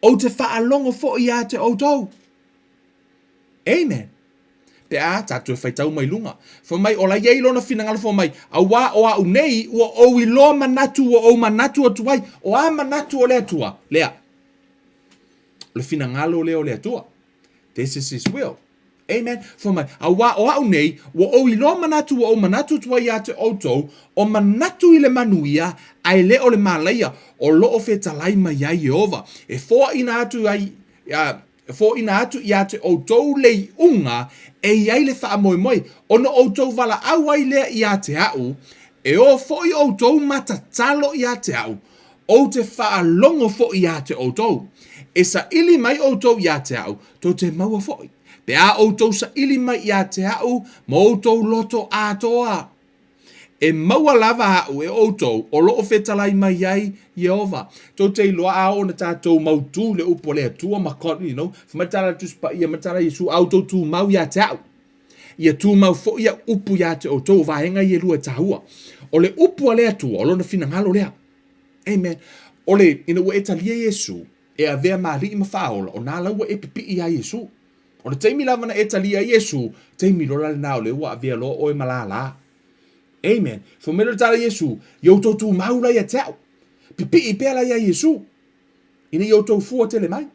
ou te faalogo foi iā te ʻoutou. Amen. Pe a, tātou e whaitau mai lunga. Fai mai, o la iai lona finagalo fai mai, auā o a'u nei, ua ou iloa manatu ua ou manatu atu ai, o a manatu o le Atua, lea. O le finagalo lea o le Atua. This is his will. Amen. Fai mai, auā o a'u nei, ua ou iloa manatu ua ou manatu atu ai iā te ʻoutou, o manatu i le manuia, a e le o le mālaia, o loʻo fetalai mai ai Ieova, e foaʻina atu ai, a, e foaʻina atu iā te ʻoutou le iʻuga e i ai le faamoemoe, ona ʻoutou valaau ai lea iā te aʻu, e ō foʻi ʻoutou ma tatalo iā te aʻu, ou te faalogo foʻi iā te ʻoutou. E saʻili mai ʻoutou iā te aʻu, tou te maua foʻi. Pe a ʻoutou saʻili mai iā te aʻu ma outou loto atoa. E maua lava aʻu e ʻoutou o loʻo fetalai mai ai Ieova. Tou te iloa a oo na tatou mautū i le upu a le Atua ma God, you know, fai mai le tala a le Tusi Paia, mai le tala a Iesu, a outou tumau iā te aʻu. Ia tumau foʻi aʻu upu iā te ʻoutou, o vaega ia e lua e tāua. O le upu a le Atua, o lona finagalo lea. Amen. O le, ina ua e talia Iesu, e avea ma alii ma faaola, o nā lau ua e pipiʻi iā Iesu. O le taimi lava na e talia ai Iesu, taimi loa la lenā o lea ua avea loa ʻoe ma lālā. Amen. Fai mai lea o le tala a Iesu, Ia outou tumau la ia te aʻu. Pipiʻi pea la iā Iesu, ina ia outou fua tele mai.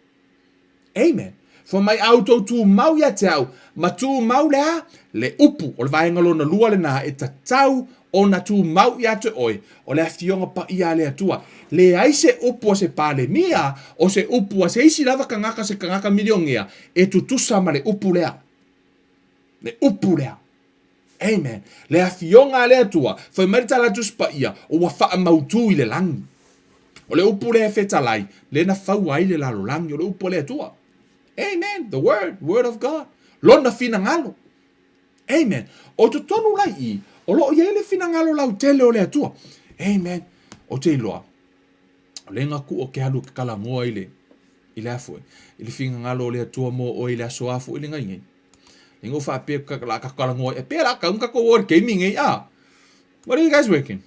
Amen. Fai mai a outou tumau ia te au, ma tumau le a? Le upu, o le vaega lona lua lenā e tatau ona tumau ia te oe, o le afioga paia a le Atua. Leai se upu a se Palemia, o se upu a se isi lava kangaka se kangaka miliongea e tutusa ma le upu lea. Le upu lea. Amen. Le afioga a le Atua, fai mai le tala a Tusi Paia, o ua faamautū i le lagi. O le upu lea e fetalai, lea na faua ai le lalolagi, o le upu a le Atua. Amen. The word, word of God. Lona finagalo. Amen. O totonu la i i, o loo i ai le finagalo lautele o le Atua. Amen. Ou te iloa, o le ga ku o ke alu ke kalagoa i le, i le afu e, i le finagalo o le Atua mo oe i le aso afu i le ngai ngai. Inga o faapea ka la ka kalagoa e pea la ka unga ko word ke mi ngai a. What are you guys working?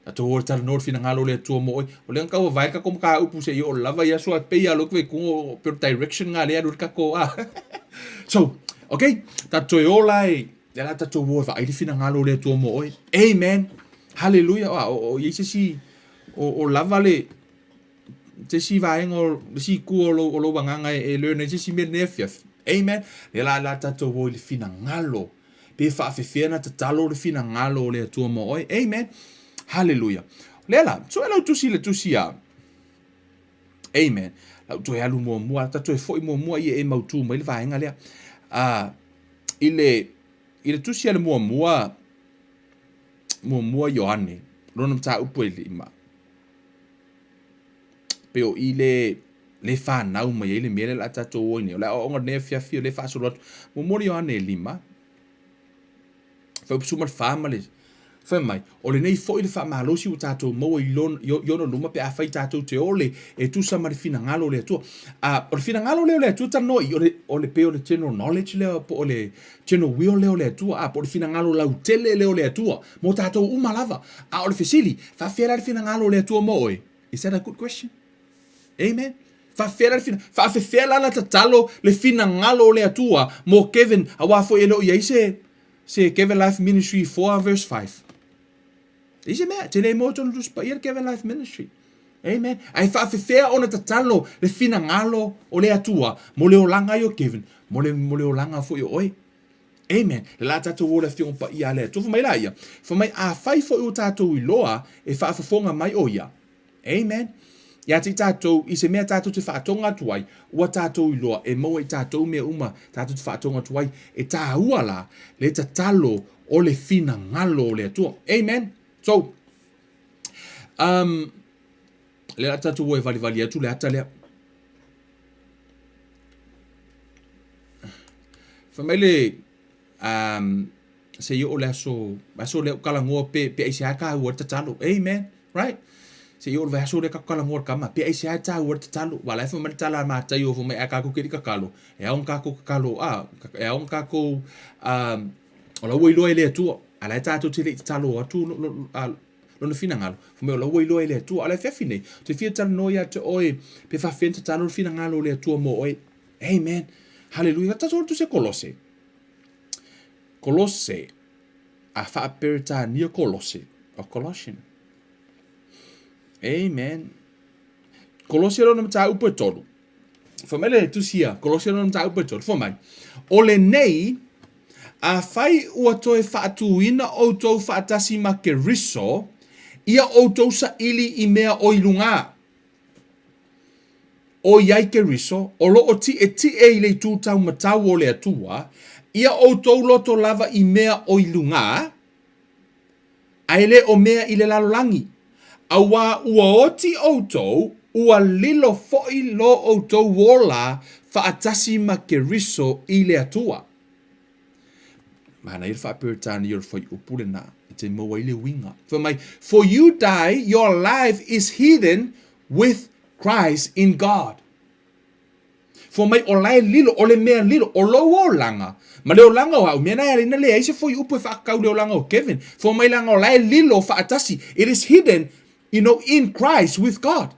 Tatou o le talanoa le finagalo o le Atua mo oe. O le ka ua vae ka ko ka upu se i o lava ia so pe ia lo kwe ku pe direction nga le alu ka ko a. So, okay, tatou e ola e le la tatou o vaai le finagalo o le Atua mo oe. Amen. Hallelujah. O o i se si o o lava le se isi vaega o le isi itu o lou, o lou agaga e, e learn ai se isi mea i lenei afiafi. Amen. Lea la la tatou o i le finagalo. Pe faafefea na tatalo le finagalo o le Atua mo oe. Amen. Hallelujah. Lea la, sue lau tusi i le tusi a. Amen. Lau toe alu muamua, ta toe foi muamua ia e mautū mai le vaega lea. I le, i le tusi a le muamua, muamua Ioane, lona mataupu e lima. Pei o i le le fanau mai ai le mea lea o le a tatou o ai nei. O le aoaoga o lenei afiafi o lea e faasolo atu. Muamua le Ioane e lima, fuaiupu 14 ma le fai mai, o lenei foi le faamalosi ua tatou maua i lona, i ona luma pe afai tatou te ole e tusa ma le finagalo o le Atua. A, o le finagalo lea o le Atua talanoa i, o le, o le pei o le general knowledge lea po o le general will lea o le Atua, a, po o le finagalo lautele lea o le Atua mo tatou uma lava. A o le fesili, faafefea la le finagalo o le Atua mo oe? Is that a good question? Amen. Faafefea la le fina, faafefea la la tatalo le finagalo o le Atua mo Kevin, auā foi e le o i ai se, se Kevin Life Ministry 4 verse 5. Leai se mea, te le moe tonu Tusi Paia le Kevin Life Ministry. Amen. Ae faafefea ona tatalo le finagalo o le Atua mo le olaga ai o Kevin, mo le, mo le olaga foi o oe. Amen. Le la tatou o le Afioga Paia a le Atua. Fai mai la ia, fai mai afai foi ua tatou iloa e faafofoga mai o ia. Amen. Ia te i tatou, i se mea tatou te faatoga atu ai, ua tatou iloa e maua i tatou mea uma tatou te faatoga atu ai, e tāua la le tatalo o le finagalo o le Atua. Amen. So, um, le la tatou o e valivali atu le ata lea. Fai mai le, um, se i oo le aso, aso lea o kalagoa pe, pe aisea tāua le tatalo. Amen. Right? Se i oo le vaiaso lea ka kalagoa le kama, pe aisea tāua le tatalo. Wa la e fai mai le tala a Mataio fai mai a kākou ke kakalo, e ao ona kākou kakalo, a, e ao ona kākou, um, o la ua iloa e le Atua, a la e tātou te le i tatalo atu, lo, lo, a, Lona finagalo, fai mai o la ua iloa e le Atua. A o le afiafi nei, ou te fia talanoa ia te oe, pe faafefea ona tatalo le finagalo o le Atua mo oe. Amen. Haleluia. Tatou atu se Kolose. Kolose. A faa-Peretania Kolose. O Colossian. Amen. Kolose lona mataupu e tolu. Fai mai le tusi ia, Kolose lona mataupu e tolu. Fai mai, o lenei, afai ua toe faatuina outou faatasi ma Keriso, ia outou saili i mea o i luga. O i ai Keriso, o lo o tiʻetiʻe i le itu taumatau o le Atua, ia outou loto lava i mea o i luga, a e le o mea i le lalolagi, auā ua oti ʻoutou, ua lilo foʻi lo ʻoutou ola faatasi ma Keriso i le Atua. Manaia le faa-Peretania o le fuaiupu lena, e te maua ai le uiga. Fai mai, For you die, your life is hidden with Christ in God. Fai mai o la e lilo, o le mea lilo, o lou olaga, ma le olaga o au, mea na e ala ai na leai se fuaiupu e faatatau i le olaga o Kevin. Fai mai leaga o la e lilo faatasi, it is hidden, you know, in Christ with God.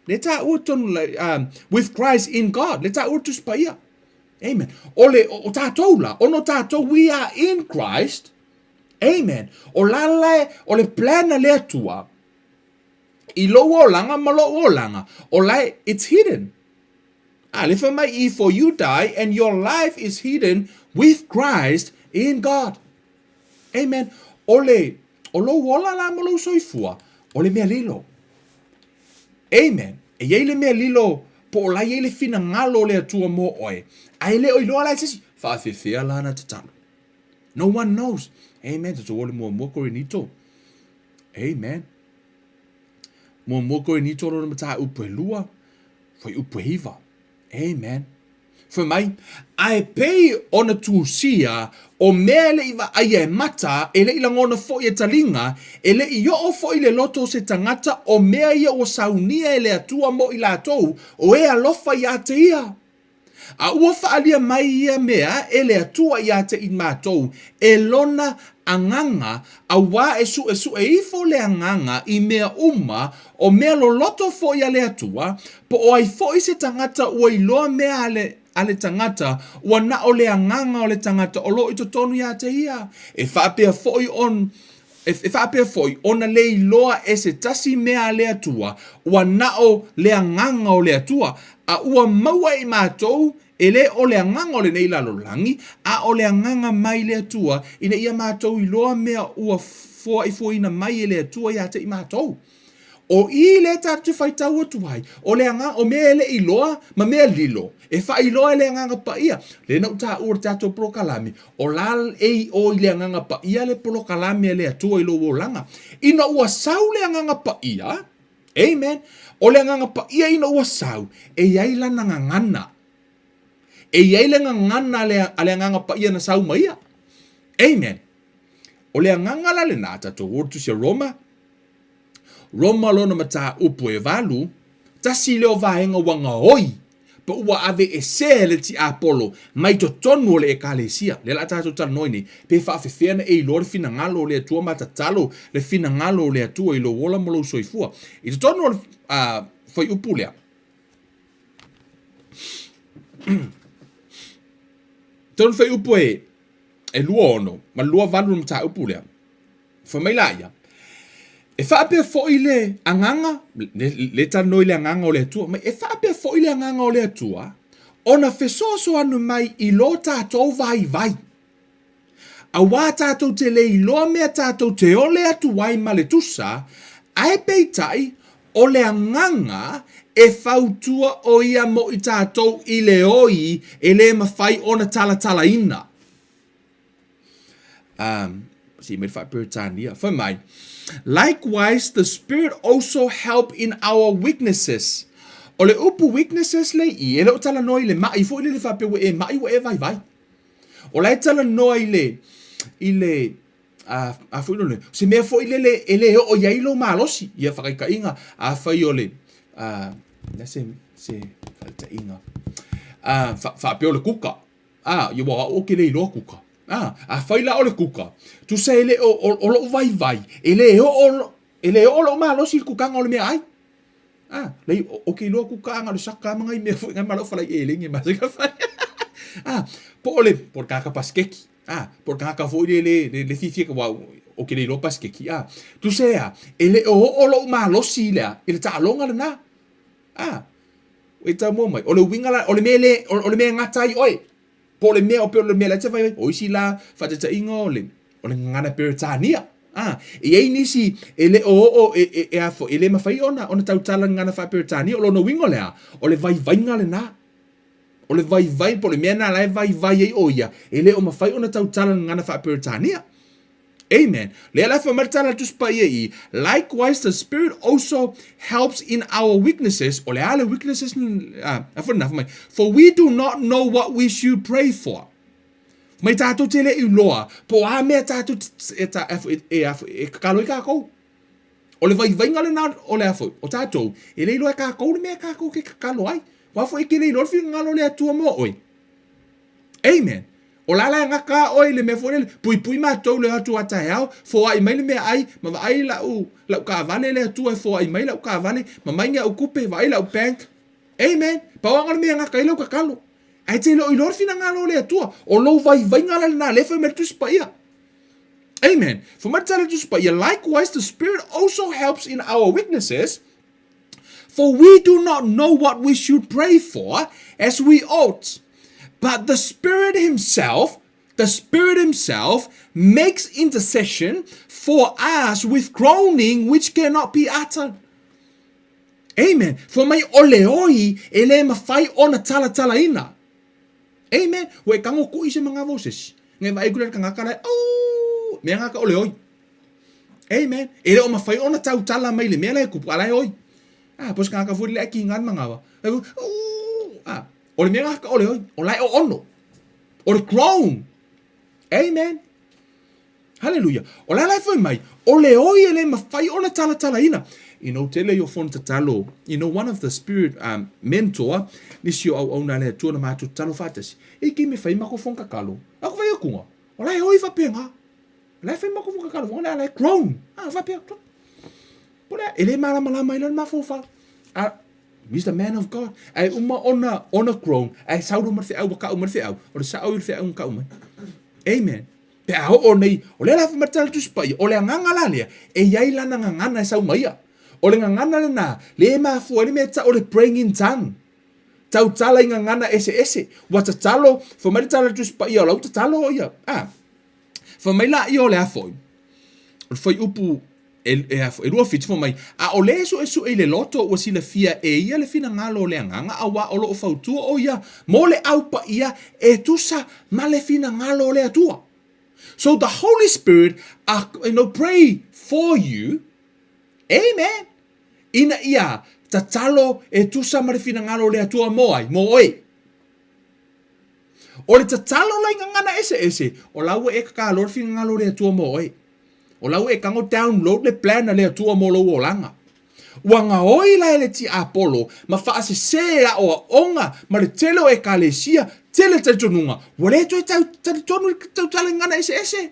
Le taua tonu, um, with Christ in God. Le taua Tusi Paia. Amen. O le, o, o tātou la, ono tātou, we are in Christ. Amen. O la la e, o le plan a le Atua, I lou olaga ma loʻu olaga, o la e, it's hidden. A, le fai mai i, for you die and your life is hidden with Christ in God. Amen. O le, o lou ola la ma lou soifua, o le mea lilo. Amen. E iai le mea lilo, po o la iai le finagalo o le Atua mo oe, a e le o iloa la e se isi, faafefea la na tatalo. No one knows. Amen. Tatou o le muamua Korinito. Amen. Muamua Korinito lona mataupu e lua, fuaiupu e iva. Amen. Fai mai, a e pei ona tusia, o mea e le i vaaia e mata, e le i lagona foi e taliga, e le i oo foi i le loto o se tagata, o mea ia ua saunia e le Atua mo i latou, o e alofa iā te ia. A ua faaalia mai ia mea e le Atua iā te i matou e lona Agaga, auā e suʻesuʻe ifo le Agaga i mea uma, o mea loloto foʻi a le Atua, po o ai foʻi se tagata ua iloa mea a le, a le tagata, ua na o le agaga o le tagata o lo o i totonu iā te ia. E faapea foʻi on, E, e faapea foi, ona le iloa e se tasi mea a le Atua, ua na o le agaga o le Atua, a ua maua e i matou, e le o le agaga o lenei lalolagi, a o le agaga mai le Atua, ina ia matou iloa mea ua foaifoaina mai e le Atua iā te i matou. O i lea tatou te faitau atu ai, o le agaga, o mea e le i iloa ma mea lilo, e faailoa e le Agaga Paia. Lea na ou taua i le tatou polokalame, o la e i o i le Agaga Paia le polokalame a le Atua i lou olaga. Ina ua sau le Agaga Paia, amen, o le Agaga Paia ina ua sau, e i ai lana gagana. E i ai le gagana a le, a le Agaga Paia na sau ma ia. Amen. O le agaga la lena, tatou o i le Tusi a Roma, Roma lona mataupu e valu, tasi lea o vaega ua gaoi pe ua aveesea e le tiapolo mai totonu o le Ekalesia. Lea la tatou talanoa nei, pe faafefea ona e iloa le finagalo o le Atua ma tatalo le finagalo o le Atua i lou ola ma lou soifua. I totonu o le uh, fuaiupu lea, totonu fuaiupu e, e 26 ma 28 le mataupu lea, Fai mai la ia, E faapea foi le agaga, le, le talanoa i le agaga o le Atua, mai e faapea foi le agaga o le Atua, ona fesoasoani mai i lo tatou vaivai. Auā tatou te le iloa mea tatou te ole atu ai ma le tusa, ae peitai, o le agaga e fautua o ia mo i tatou i le oi e le mafai ona talatalaina. Um, se i mai faa-Peretania. Fai mai, Likewise the Spirit also help in our weaknesses. O le upu weaknesses le i, e le o talanoa i le maʻi foi lele faapea ua e maʻi ua e vaivai. O la e talanoa i le, i le, a, a foi lele, se mea foi lele e le oo i ai lou malosi. Ia faataitaiga, afai o le, a, se, se faataitaiga, a, fa, faapea o le kuka. A, ia ua au ou te le iloa kuka. A, afai la o le kuka, tusa e le o, o, o loʻu vaivai, e le oo E le oo lou malosi i le kukaga o le meaai. Ah, lei, o ke iloa kukaaga o le saka ma ngai mea foi ngai ma lau falai eleni e masani ona fai. Ah, po o le, po o le tagata pasikeki. Ah, po o le tagata foi le, le, le, le fiafia aua ou te le iloa pasikeki. Ah, tusa e a, e le o oo lou malosi i le a, i le taaloga lena. Ah, e taumua mai, o le uiga la, o le mea le, o le mea e gata ai oe. Po o le mea, o le mea la e te fai ai, o isi la faataitaiga o le, o le gagana Peretania. Ah, e i ai nisi e le o oo e, e, e, a foi, e le mafai ona, ona tautala gagana faa-Peretania, o lona uiga o le a? O le vaivaiga lena. O le vaivai, po o le mea lena la e vaivai ai o ia, e le o mafai ona tautala gagana faa-Peretania. Amen. Lea la e fai mai le tala a le Tusi Paia i i, Likewise the Spirit also helps in our weaknesses. O le a le weaknesses? Ah, a fai mai, For we do not know what we should pray for. Mai tātou te le i loa, po o a mea tātou e, ta, e, e, e, e kakalo i kākou. O le vaivaiga lena o le a foi, o tātou, e le iloa e kākou le mea kākou ke kakalo ai. Ua foi e ke le iloa le finagalo o le Atua mo oe. Amen. O la la e gata a oe i le mea foi lele, puipui matou le atu a taeao, foai mai le meaai, ma vaai lau, lau kaavale le Atua e foai mai lau kaavale, ma mai ni au kupe, vaai lau bank. Amen. Pau lava o le mea e gata ai lau tatalo. Ae te le o iloa le finagalo o le Atua. O lou vaivaiga la lena, lea e fai mai le Tusi Paia. Amen. Fai mai le tala le Tusi Paia, likewise the Spirit also helps in our weaknesses, For we do not know what we should pray for as we ought. But the Spirit Himself, the Spirit Himself makes intercession for us with groaning which cannot be uttered. Amen. Fai mai o le oi e le mafai ona talatalaina. Amen. Ua e tago kui se manava o se isi. Ngai vaai atu le tagata la e, Auu! Mea gata o le oi. Amen. E le o mafai ona tautala mai le mea la e tupu, a la e oi. Ah, po o se tagata foi lele ae kiga le manava. Auu! Ah, o le mea gata o le oi, o la e oono. O le groan. Amen. Haleluia. O le a la e fai mai, o le oi e le mafai ona talatalaina. You know, tele i o fono tatalo, you know, one of the spirit um, mentor, nisi o auauna a le Atua na matou tatalo faatasi, e ki me fai makou fono tatalo. Aku fai akuga, o la e oi faapena. O la e fai makou fono tatalo, o la e groan. Ah, faapea. Po le a, e le malamalama ai la le mafaufau. Ah, he's the man of God. Ae uma ona, ona groan, ae sau loa ma le feau, ua kau ma le feau, o le sao i le feau na kau mai. Amen. Pe a oo nei, o lea la fai mai le tala Tusi Paia, o le agaga la lea, e i ai lana gagana e sau mai ia. O le gagana lena, lea e mafua ai le mea e tau o le praying in tongue. Tautala i gagana eseese. Ua tatalo, fai mai le tala Tusi Paia, o lau tatalo o ia. A, fai mai laia o le a foi, o le fuaiupu e, e, e 27 fai mai, a o le suesue i le loto ua silafia e ia le finagalo o le Agaga, auā o lo o fautua o ia mo le Au Paia e tusa ma le finagalo o le Atua. So the Holy Spirit are, you know, pray for you, amen, ina ia tatalo e tusa ma le finagalo o le Atua mo ai, mo oe. O le tatalo la i gagana eseese, o la ua e kakalo le finagalo o le Atua mo oe. O la ua e tago download le plan a le Atua mo lou olaga. Ua gaoi la e le tiapolo ma faasese aoaoga ma le tele o ekalesia, tele talitonuga, ua le toe tau talitonu i le tautala i gagana eseese.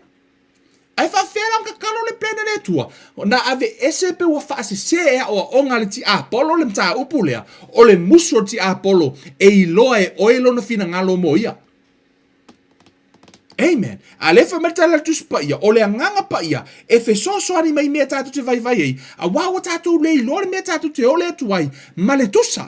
Ae faafefea la ona tatalo le plan a le Atua? Na aveese pe ua faasese e aoaoga a le tiapolo le mataupu lea, o le musu o le tiapolo e iloa e oe lona finagalo mo ia. Amen. A lea fai mai le tala a le Tusi Paia, o le Agaga Paia e fesoasoani mai i mea tatou te vaivai ai, auā ua tatou le iloa le mea tatou te ole atu ai ma le tusa.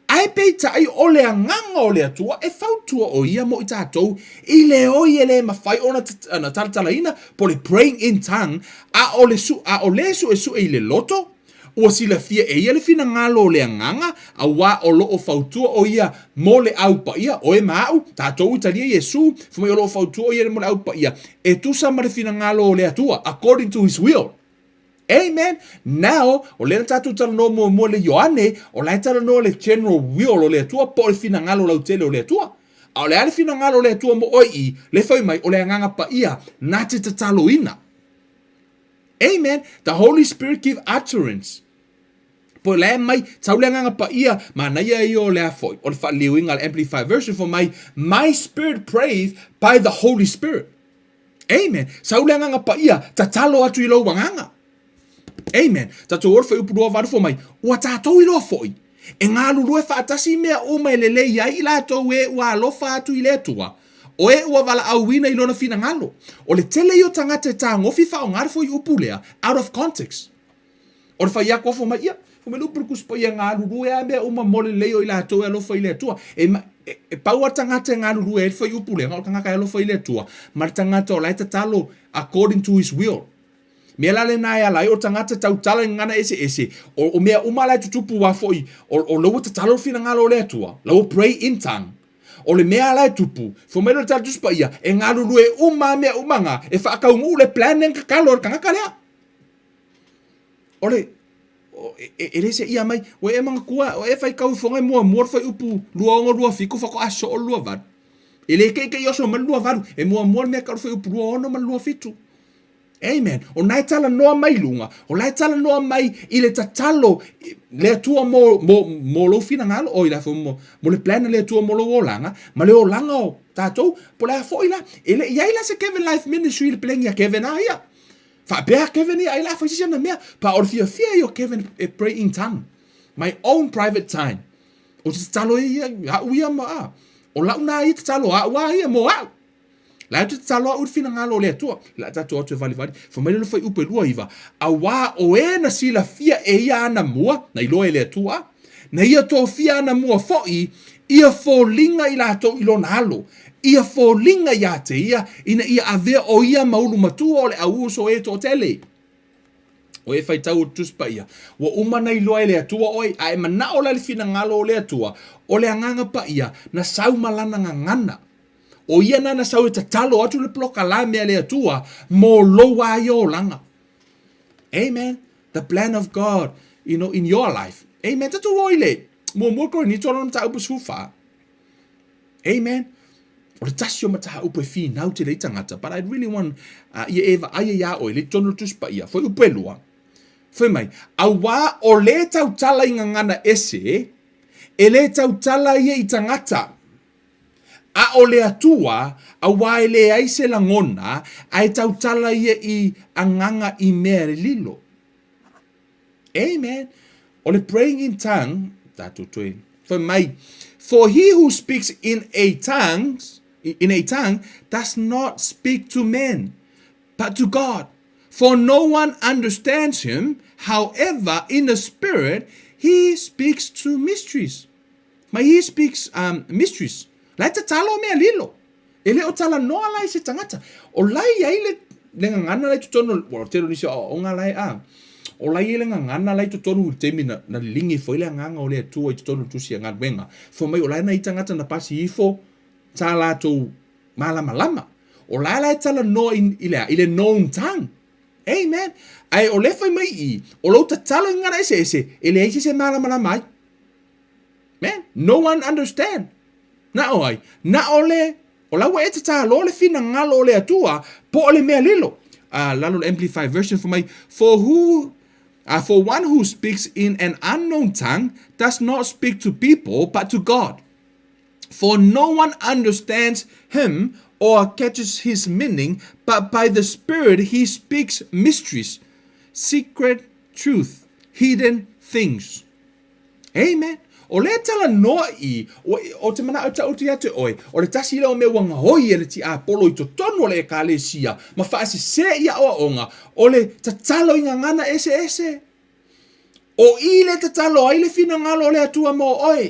Ae peitai o le Agaga o le Atua e fautua o ia mo i tatou i le oi e le mafai ona talatalaina, po o le praying in tongue, a o le, a o le suesue i le loto, Ua silafia e ia le finagalo o le Agaga, auā o lo o fautua o ia mo le Au Paia, oe ma a'u, tatou i talia Iesū, fai mai o lo o fautua o ia mo le Au Paia, e tusa ma le finagalo o le Atua, according to His will. Amen! Now, o lea na tatou talanoa muamua i le Ioane, o la e talanoa le general will o le Atua, po o le finagalo lautele o le Atua. A o le a le finagalo o le Atua mo oe i, le fai mai, o le Agaga Paia na te tataloina. Amen. The Holy Spirit give utterance. Po o le mai, tau le Agaga Paia, manaia ia o le a foi, o le faaliliuina a le Amplified Version fai mai, my spirit prayeth by the Holy Spirit. Amen. Sau le Agaga Paia, tatalo atu i lou agaga. Amen. Tatou o le fuaiupu 28 fai mai, ua tatou iloa foi, e galulue faatasi mea uma e lelei ai i latou e ua alofa atu i le Atua, o e ua valaauina i lona finagalo. O le tele ia o tagata e tagofi faaaoga le fuaiupu lea out of context. O le fai atu fai mai, ia, fai mai le upu i le Tusi Paia, e galulue lava mea uma mo le lelei o i latou e alofa i le Atua. E, e, e pau lava le tagata e galulue ai le fuaiupu lea, o le tagata e alofa i le Atua, ma le tagata o la e tatalo according to his will. Mea la lena e ala ai o tagata tautala i gagana eseese, o, o mea uma la e tutupu a foi, o, o la ua tatalo le finagalo o le Atua, la ua pray in tongue. O le mea la e tupu, fai mai le tala Tusi Paia, e galulue uma a mea uma na, e faataunuu le plan lea na tatalo e le tagata lea. O le, e, e, e le seia mai, ua e manatua, ua e faitau ifoga e muamua le fuaiupu 26 27 faatoa soo le 28. E le teitei oso mai le 28, e muamua le mea tau le fuaiupu 26 ma le 27. Amen. O na e talanoa mai luga, o la e talanoa mai i le tatalo le Atua mo, mo, mo lou finagalo, o i la mo, mo le plan a le Atua mo lou olaga, ma le olaga o tatou, po le a foi la, e le i ai la se Kevin Life Ministry i le pelegi a Kevin a ia. Faapea Kevin ia, ai la fai sisi ana mea, pa o le fiafia ia o Kevin e pray in tongue. My own private time. O te tatalo ia, au ia ma, a, o lau na ia tatalo au a ia mo au. La e te tatalo au i le finagalo o le Atua. Le a tatou atu e valivali. Fai mai le le fuaiupu e 29, auā o e na silafia e ia anamua, na iloa e le Atua, na ia tofia anamua foi, ia foliga i latou i lona alo, ia foliga iā te ia, ina ia avea o ia ma ulu matua o le au uso e toatele. O e faitau o le Tusi Paia, ua uma na iloa e le Atua oe, a e manao la i le finagalo o le Atua, o le Agaga Paia, na sau ma lana gagana. ʻO ia nāna sau e tatalo atu le polokalame a le Atua mo lou a ia olaga. Amen. The plan of God, you know, in your life. Amen. Tatou o i le muamua Korinito lona mataupu 14. Amen. O le tasi o mataupu e finau tele i tagata, but I really want uh, ia e vaai iā oe, le tonu le Tusi Paia, fuaiupu e lua. Fai mai, auā o le tautala i gagana ese, e le tautala ia i tagata, A o le Atua, auā e leai se lagona, a e tautala ia i agaga i mea lilo. Amen. O le praying in tongue, tatou toe, fai mai, for he who speaks in a tongues, in a tongue does not speak to men, but to God. For no one understands him, however, in the spirit, he speaks to mysteries. Mai he speaks um, mysteries. La e tatalo mea lilo. E le o talanoa la i se tagata. O la i ai le, le gagana la i totonu, well, tele o nisi o aoaoga la e a. O la i ai le gagana la i totonu i le taimi na, na liligi ifo ai le agaga o le Atua i totonu o le tusi a galuega. Fai mai o la e nai tagata na pasi ifo tā latou malamalama. O la la e talanoa i, i le a? I le known tongue. Amen. Ae o le fai mai i, o lou tatalo i gagana eseese, e leai se isi e malamalama ai. Man, no one understand. Na o ai? Na o le, o la ua e tatalo le finagalo o le Atua, po o le mea lilo. Lalo le Amplified Version fai mai, for who, for one who speaks in an unknown tongue does not speak to people but to God. For no one understands him or catches his meaning, but by the Spirit he speaks mysteries, secret truth, hidden things. Amen. O lea talanoa i, o, o te manaʻo taʻuti ia te ʻoe, o le tasi lea o mea ua gaoi e le tiapolo i totonu o le ʻekalesia ma faasesē i aʻoaʻoga, o le tatalo i gagana eseese. O i le tatalo ai le finagalo o le Atua mo ʻoe.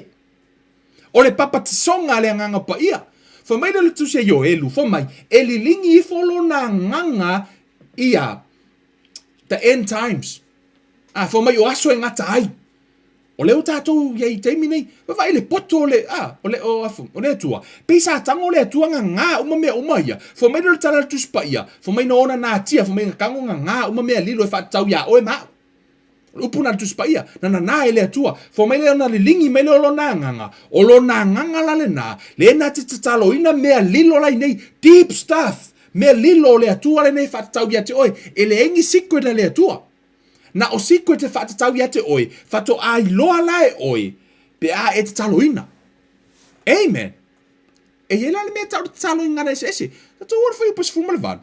O le papatisoga a le Agaga Paia. Fai mai lea o le Tusi a Ioelu, fai mai, e liligi ifo lona agaga ia the end times. A, fai mai o aso e gata ai. O lea ua tatou i ai i taimi nei, vaavaai le poto o le, a, o le, o, afu, o le Atua. Pei sa tago le Atua gagā uma mea uma ia. Fai mai lea o le tala a le Tusi Paia, fai mai na ona natia, fai mai na tago gagā uma mea lilo e faatatau iā ʻoe ma aʻu. O le upu na le Tusi Paia, na nanā e le Atua. Fai mai lea ona liligi mai lea o lona agaga, o lona agaga la lenā, lea na te tataloina mea lilo la i nei, deep stuff, mea lilo o le Atua lenei e faatatau ia te ʻoe. E leai ni secret a le Atua. Na o secret e faatatau ia te oe, faatoa iloa la e oe pe a e tataloina. Amen. E i ai la le mea e tau le tatalo i gagana eseese. Tatou o le fuaiupu 18.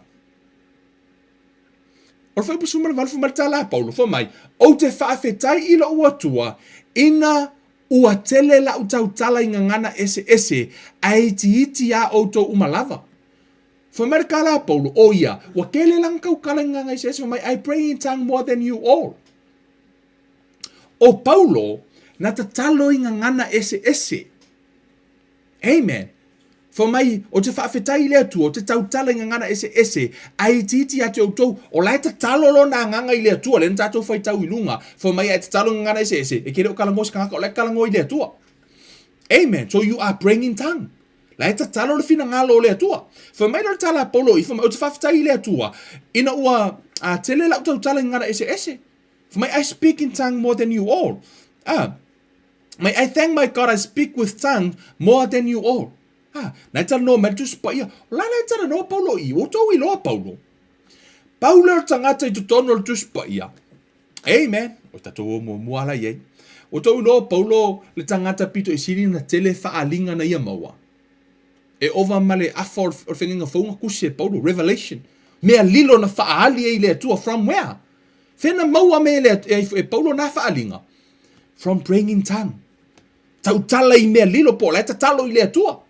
O le fuaiupu 18 fai mai le tala a Paulo, fai mai, Ou te faafetai i lou Atua ina ua tele lau tautala i gagana eseese, ae itiiti iā outou uma lava. Fai mai le tala a Paulo, O ia, ua tele lana tautala i gagana eseese, fai mai, I pray in tongue more than you all. O Paulo, na tatalo i gagana eseese. Amen. Fai mai, ou te faafetai i le Atua, ou te tautala i gagana eseese, ae itiiti ia te outou, o la e tatalo lona agaga i le Atua, lea na tatou faitau i luga, fai mai a e tatalo i gagana eseese, e te le o talanoa i se tagata, o la e talanoa i le Atua. Amen. So you are praying in tongue. La e tatalo le finagalo o le Atua. Fai mai la le tala a Paulo i, fai mai, ou te faafetai i le Atua, ina ua a, tele lau tautala i gagana eseese. Fai mai, I speak in tongue more than you all. Ah, Mai I thank my God I speak with tongue more than you all. Ha, na e talanoa mai le Tusi Paia. O la la e talanoa Paulo i, ua outou iloa Paulo. Pau lea o le tagata i totonu o le Tusi Paia. Amen. O tatou o muamua la i ai. Ua outou iloa Paulo le tagata pito i sili na tele faaaliga na ia maua. E ova ma le afa o le feagaiga fou na tusi e Paulo, Revelation. Mea lilo na faaali ai le Atua from where? Fea na maua me le e Paulo na faaaliga? From praying in tongue. Tautala i mea lilo po o la e tatalo i le Atua.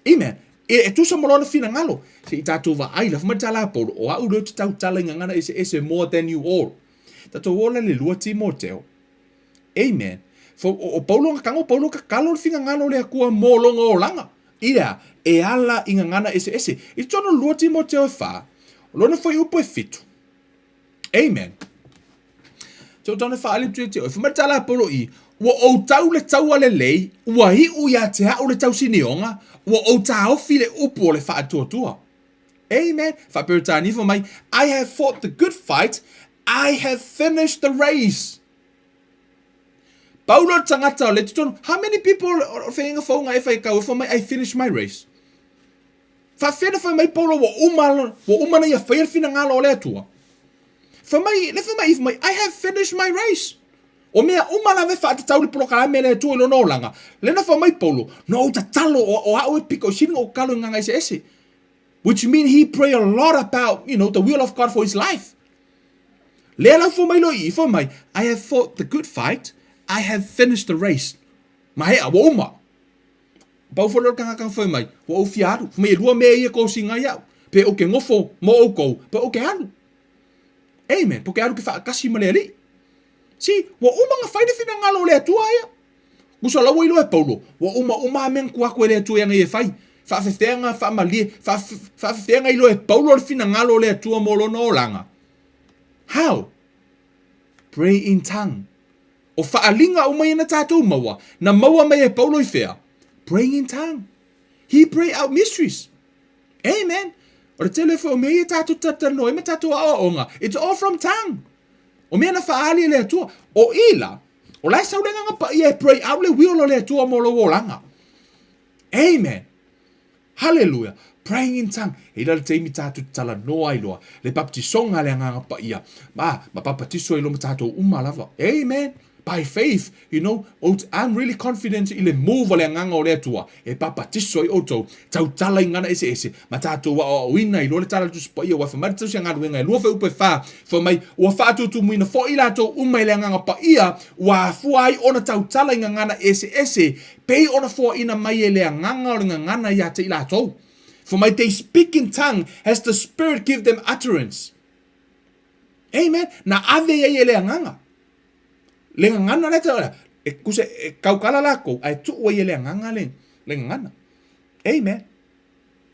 Amen. E, e tusa ma lona finagalo. Se i tatou vaai la, fai mai le tala a Paulo, o au lea ou te tautala i gagana eseese more than you all. Tatou o la le 2 Timoteo. Amen. For, o, o Paulo na tago, Paulo tatalo le finagalo o le Atua mo lona olaga. I le a? E ala i gagana eseese. I totonu o le 2 Timoteo e 4, o lona fuaiupu e 7. Amen. Te o tau whaali tu te oe. Whamari tala polo i, ua ou tau le taua lelei, ua iu ia te au le tausinioga, ua ou taofi le upu o le faatuatua. Amen. Wha-Peretania fai mai, I have fought the good fight, I have finished the race. Paulo le tangata o le totonu. How many people o whenga whaunga e whai kau e fai mai, I finished my race. Faafefea na fai mai Paulo ua uma, ua uma na ia faia le finagalo o le Atua? Fai mai, le fai mai, fai mai, I have finished my race. O mea uma lava e faatatau le polokalame a le Atua i lona olaga. Lea na fai mai Paulo, na ou tatalo, o, o au e piko i sili na ou tatalo i gagaiseese. Which mean he pray a lot about, you know, the will of God for his life. Lea lau fai mai loa i i, fai mai, I have fought the good fight, I have finished the race. Mahea, ua uma. Pau foi lea o le tagata na fai mai, Ua ou fia alu. Fai mai, E lua mea ia e kosiga ai au, pe ou ke nofo mo oukou, pe ou ke alu. Amen. Pe ou ke alu ke faatasi ma le Alii. See, ua uma na fai le finagalo o le Atua ia. Kusa la ua iloa e Paulo, ua uma uma a mea na tuu atu e le Atua ia e fai. Faafefea faamalie, faafefea na iloa e Paulo le finagalo o le Atua mo lona olaga. How? Pray in tongue. O faaaliga uma ia na tatou maua, na maua mai e Paulo i fea? Praying in tongue. He pray out mysteries. Amen. O le tele foi o mea ia tatou talatalanoa ai ma tatou aoaoga, it's all from tongue. O mea na faaali e le Atua. O i la, o la e sau le Agaga Paia e pray out le will o le Atua mo lou olaga. Amen. Hallelujah! Praying in tongue. E ila le taimi tatou te talanoa ai loa. Le baptisoga a le Agaga Paia. Ma, ma papatiso ai loa ma tatou uma lava. Amen. By faith, you know, I'm really confident i le move a le Agaga o le Atua e papatiso ai outou, tautala i gagana eseese, ma tatou aoaoina i loa le Tala o le Tusi Paia, ua fai mai le Tausi a Galuega e lua fuaiupu e fa, fai mai, ua faatutumuina foi latou uma i le Agaga Paia, ua afua ai ona tautala i gagana eseese, Pei ona foaina mai e le agaga o le gagana ia te i latou. For mai they speak in tongue as the Spirit give them utterance. Amen. Na ave ai e le agaga. Le gagana le te, e kuse, e kaukala lakou, ae tuu ai e le agaga le, le gagana. Amen.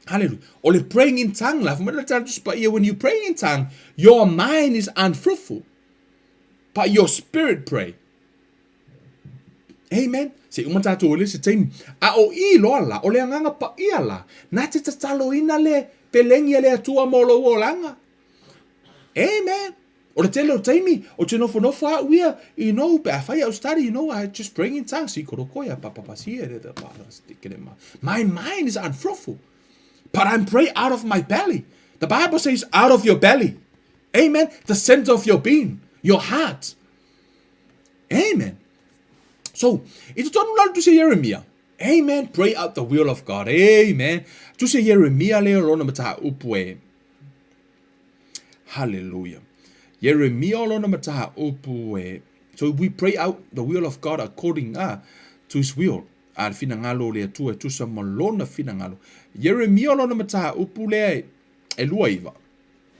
Hallelujah. O le praying in tongue la, fai mai le Tala Tusi Paia, when you praying in tongue, your mind is unfruitful, but your spirit pray. Amen. Se i uma tatou i le isi taimi. A o i loa la, o le Agaga Paia la, na te tataloina le pelegi a le Atua mo lou olaga. Amen. O le tele o taimi, o te nofonofo au ia, you know, pe a fai au study, you know, I just praying in tongues, si korokoia, pa pa pa si e re pa My mind is unfruitful, but I'm pray out of my belly. The Bible says out of your belly. Amen. The center of your being, your heart. Amen. So, i totonu la le tusi a Ieremia. Amen. Pray out the will of God. Amen. Tusi a Ieremia lea o lona mataupu e. Hallelujah. Ieremia o lona mataupu e, so we pray out the will of God according to his will, a le finagalo o le Atua e tusa ma lona finagalo. Ieremia o lona mataupu lea e 29.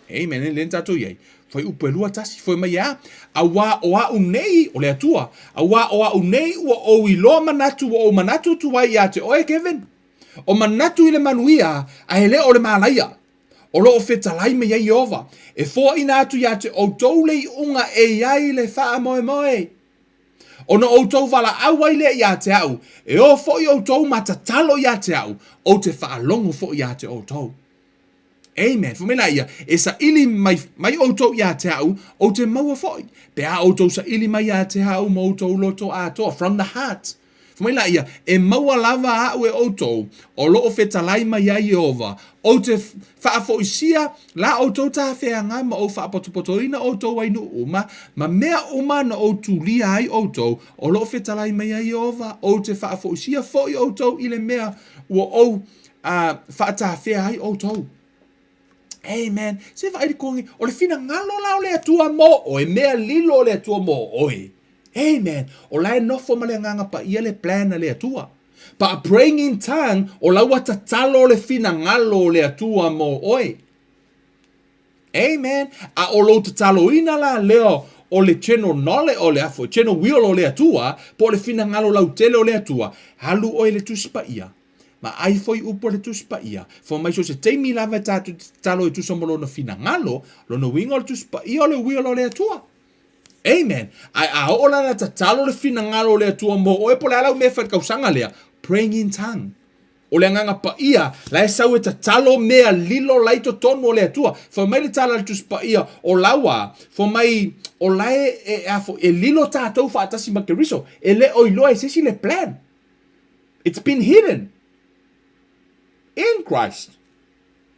Amen. E le tatou iai. Foi upu e 21. Foi mai a. Auā o a'u nei, o le Atua, auā o a'u nei ua ou iloa manatu ua ou manatu atu ai iā te oe, Kevin. O manatu i le manuia, a e le o le mālaia. O lo o fetalai mai ai Ieova, e foaina atu iā te outou le iuga e i ai le faamoemoe. Ona outou valaau ai lea iā te a'u, e o foi outou ma tatalo iā te a'u, ou te faalogo foi iā te outou. Amen. Fai mai la ia, e saili mai, mai outou iā te a'u, ou te maua foi. Pe a outou saili mai iā te a'u ma outou loto atoa, from the heart. Fai mai la ia, e maua lava a'u e outou, o lo o fetalai mai ai Ieova, ou te faafoisia la outou tafeaga ma ou faapotopotoina outou ai nuu uma, ma mea uma na ou tulia ai outou, o lo o fetalai mai ai Ieova, ou te faafoisia foi outou i le mea ua ou a faatafea ai outou. Amen. Se vaai le kogi, o le finagalo la o le Atua mo oe, mea lilo o le Atua mo oe. Amen. O la e nofo ma le agaga paia le plan a le Atua. But praying in tongue, o la ua tatalo le finagalo o le Atua mo oe. Amen. A o lou tataloina la lea o le general knowledge, o le afo, general will o le Atua, po o le finagalo lautele o le Atua, alu oe i le Tusi Paia. Ma ai foi upu a le Tusi Paia, fai mai so se taimi lava e tatou te tatalo e tusa ma lona finagalo, lona uiga o le Tusi Paia o le will o le Atua. Amen. Ae a oo la na tatalo le finagalo o le Atua mo oe, po o le a lau mea e fai i le kausaga lea, praying in tongue. O le Agaga Paia, la e sau e tatalo mea lilo la i totonu o le Atua. Fai mai le tala a le Tusi Paia, o lau a, fai mai, o la e, e, a foi, e lilo tatou faatasi ma Keriso. E le o iloa e se isi le plan. It's been hidden in Christ.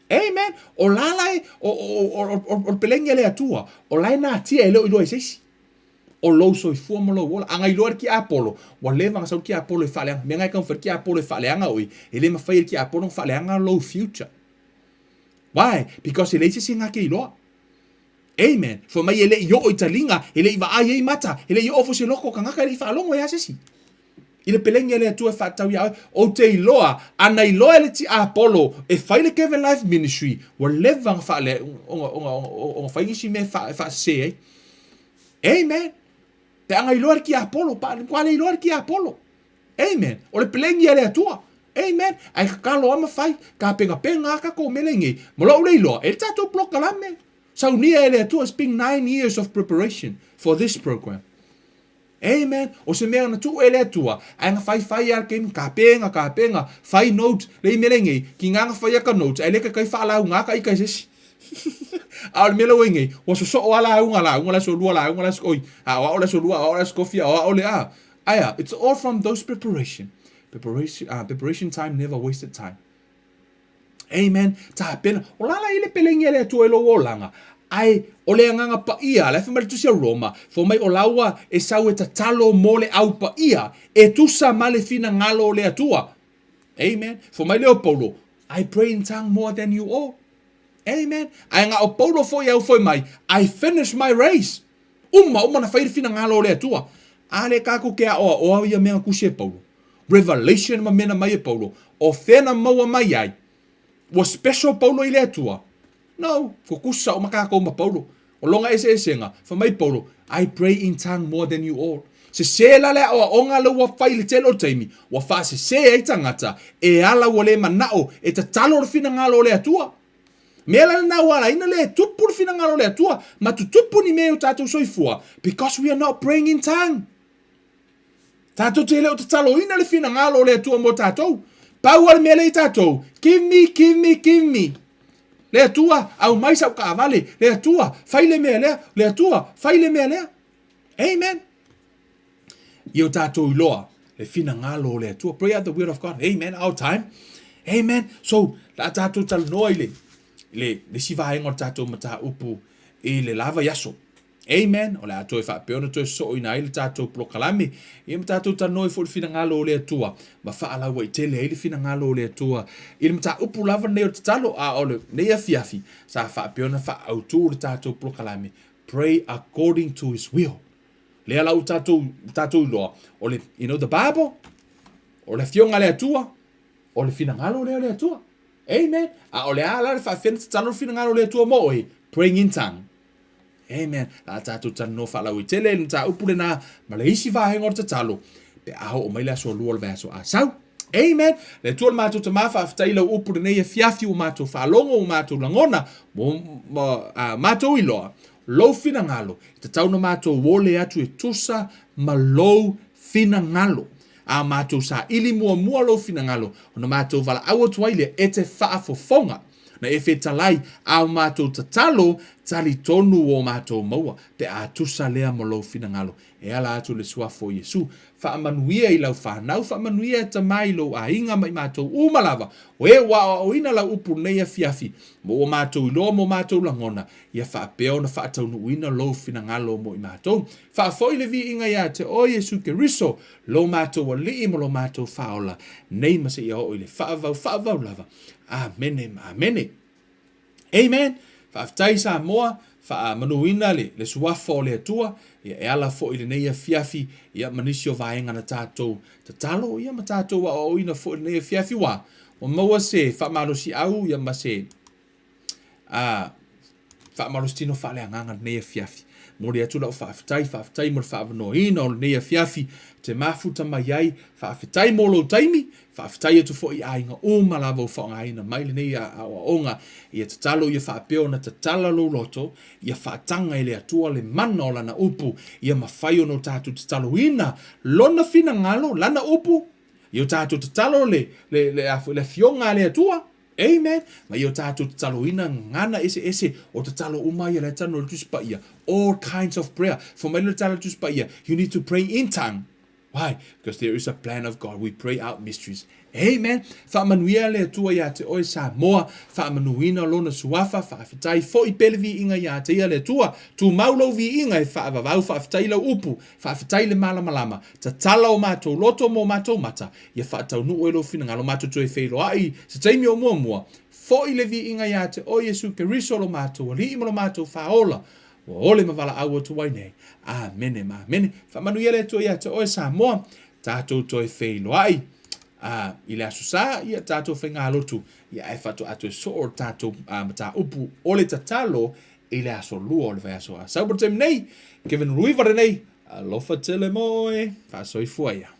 Amen. O la la e, o, o, o, o, o le pelegi a le Atua, o la e natia e le o iloa e se isi. O lou soifua ma lou ola. A na iloa e le tiapolo, ua leva ona sau le tiapolo e faaleaga. Mea na e taumafai le tiapolo e faaleaga oe, e le mafai e le tiapolo ona faaleaga lou future. Why? Because e leai se isi na te iloa. Amen. Fai mai e le i oo i taliga, e le i vaai ai mata, e le i oo foi se loko o tagata, e le i faalogo ai lava se isi. I le pelegi a le Atua e faatatau iā oe, ou te iloa, a na iloa e le tiapolo e fai le Kevin Life Ministry, ua leva ona faale, ona, ona, ona fai nisi mea e faa, e faasese ai. Amen. Pe a na iloa e le tiapolo, pa, matua le iloa e le tiapolo. Amen. O le pelegi a le Atua. Amen. Ae tatalo lava ma fai, tapenapena lava tatou mea lenei. Ma lou le iloa, e le tatou polokalame. Saunia e le Atua, it's been 9 years of preparation for this program. Amen. O se mea na tuu e le Atua, ae na faifai lava le taimi, tapena, tapena, fai note, le i mea lenei, tiga na fai ata notes, ae le taitai faalauga ata ita i se isi. A o le mea la ua i nei, ua sosoo lava lauga, lauga le aso lua, lauga le aso, oi, a o a'o le aso lua, a o a'o le aso kofi, a o a'o le a. Aea, it's all from those preparation. Preparation, preparation time never wasted time. Amen. Tapena. O la la i le pelegi a le Atua i lou olaga. Ae o le agaga paia, la e fai mai le Tusi a Roma, fai mai o la ua e sau e tatalo mo le au paia, e tusa ma le finagalo o le Atua. Amen. Fai mai lea o Paulo, I pray in tongue more than you all. Amen. Ae na o Paulo foi au foi mai, I finish my race. Uma, uma na fai le finagalo o le Atua. A le tatou te aoaoa ia mea na tusi e Paulo. Revelation ma mea na mai e Paulo. O fea na maua mai ai? Ua special Paulo i le Atua? No, tutusa uma tatou ma Paulo. O lona eseesega, fai mai Paulo, I pray in tongue more than you all. Sese la le aoaoga lea ua fai i le tele o taimi, ua faasese ai tagata e ala ua le manao e tatalo le finagalo o le Atua. Mea la lena ua alaina le tupu le finagalo o le Atua ma tutupu ni mea i o tatou soifua because we are not praying in tongue. Tatou te le o tataloina le finagalo o le Atua mo tatou. Pau lava le mea lea i tatou, give me, give me, give me. Le Atua, aumai sau taavale. Le Atua, fai le mea lea. Le Atua, fai le mea lea. Amen. Ia o tatou iloa le finagalo o le Atua. Pray out the will of God. Amen. Our time. Amen. So, la tatou talanoa i le, le, le isi vaega o le tatou mataupu i le la vaiaso. Amen. O le a toe faapea ona toe sosoina ai le tatou polokalame, ia ma tatou talanoa ai foi i le finagalo o le Atua, ma faalauaitele ai le finagalo o le Atua i le mataupu lava lenei o le tatalo, a o lenei afiafi, sa faapea ona faaautu le tatou polokalame. Pray according to his will. Lea la ua tatou, tatou iloa, o le, you know, the Bible, o le afioga a le Atua, o le finagalo lea o le Atua. Amen. A o le a la le faafefea ona tatalo le finagalo o le Atua mo oe? Praying in tongue. Amen. La tatou talanoa faalauaitele i le mataupu lenā ma le isi vaega o le tatalo pe a oo mai le aso lua o le vaiaso a sau. Amen. Le Atua le matou Tamā, faafetai i lau upu lenei afiafi ua matou faalogo, ua matou lagona, ua matou iloa lou finagalo, e tatau ona matou ole atu e tusa ma lou finagalo. A matou saili muamua lou finagalo, ona matou valaau atu ai lea e te faafofoga. Na e fetalai a o matou tatalo, talitonu ua matou maua, pe a tusa lea ma lou finagalo. E ala atu le Suafa o Iesu. Faamanuia i lau fanau, faamanuia e Tama i lou aiga ma i matou uma lava, o e ua aoaoina lau upu lenei afiafi, ma ua matou iloa ma o matou lagona, ia faapea ona faataunuuina lou finagalo mo i matou. Faafoi le viiga ia te oe Iesu Keriso, lo matou Alii ma lo matou Faaola, nei ma seia oo i le faavavau faavavau lava. Amene ma amene. Amen. Faafetai Samoa, faamanuina le, le suafa o le Atua, ia e ala foi i lenei afiafi, ia ma nisi o vaega na tatou tatalo, ia ma tatou aoaoina foi i lenei afiafi, ua, ua maua se faamalosiau, ia ma se a faamalositino faaleagaga lenei afiafi. Momoli atu lau faafetai, faafetai mo le faaavanoaina o lenei afiafi te mafuta mai ai, faafetai mo lou taimi, faafetai atu foi i aiga uma lava ua faaaogaina mai lenei aoaoga. Ia tatalo ia faapea ona tatala lou loto, ia faataga e le Atua le mana o Lana upu, ia mafai ona o tatou tataloina Lona finagalo, Lana upu, ia o tatou tatalo le, le, le, le, le Afioga a le Atua, Amen. Ma ia o tatou tataloina gagana eseese o tatalo uma ia la e talanoa i le Tusi Paia. All kinds of prayer. Fai mai le tala le Tusi Paia, you need to pray in tongue. Why? Because there is a plan of God. We pray out mysteries. Amen. Faamanuia le Atua iā te oe Samoa. Faamanuina lona suafa. Faafetai foi pele viiga iā te ia le Atua. Tumau lou viiga e faavavau. Faafetai lau upu. Faafetai le malamalama. Tatala o matou loto ma o matou mata, ia faataunuu ai lou finagalo matou toe feiloai se taimi o muamua. Foi le viiga iā te oe Iesu Keriso lo matou Alii ma lo matou Faaola, ua ole ma valaau atu ai nei. Amene ma amene. Faamanuia le Atua iā te oe Samoa. Tatou toe feiloai a i le Aso Sa, ia tatou faigalotu, ia ae faatoa toe soo le tatou mataupu o le tatalo i le aso lua o le vaiaso a sau. Mo le taimi nei, Kevin Ruiva lenei, alofa tele mo oe, faasoifua ia.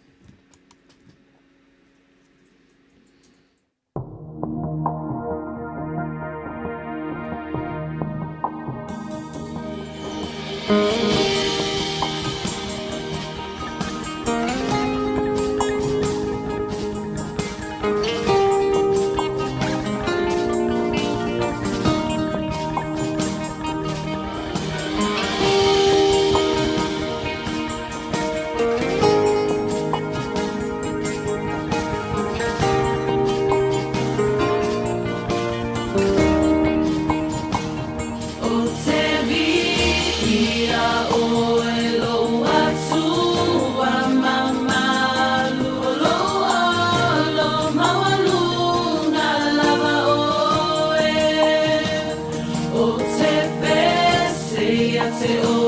O te viia oe lou Atua mamalu o lou olo maualuga lava oe. O te pese ia te oe.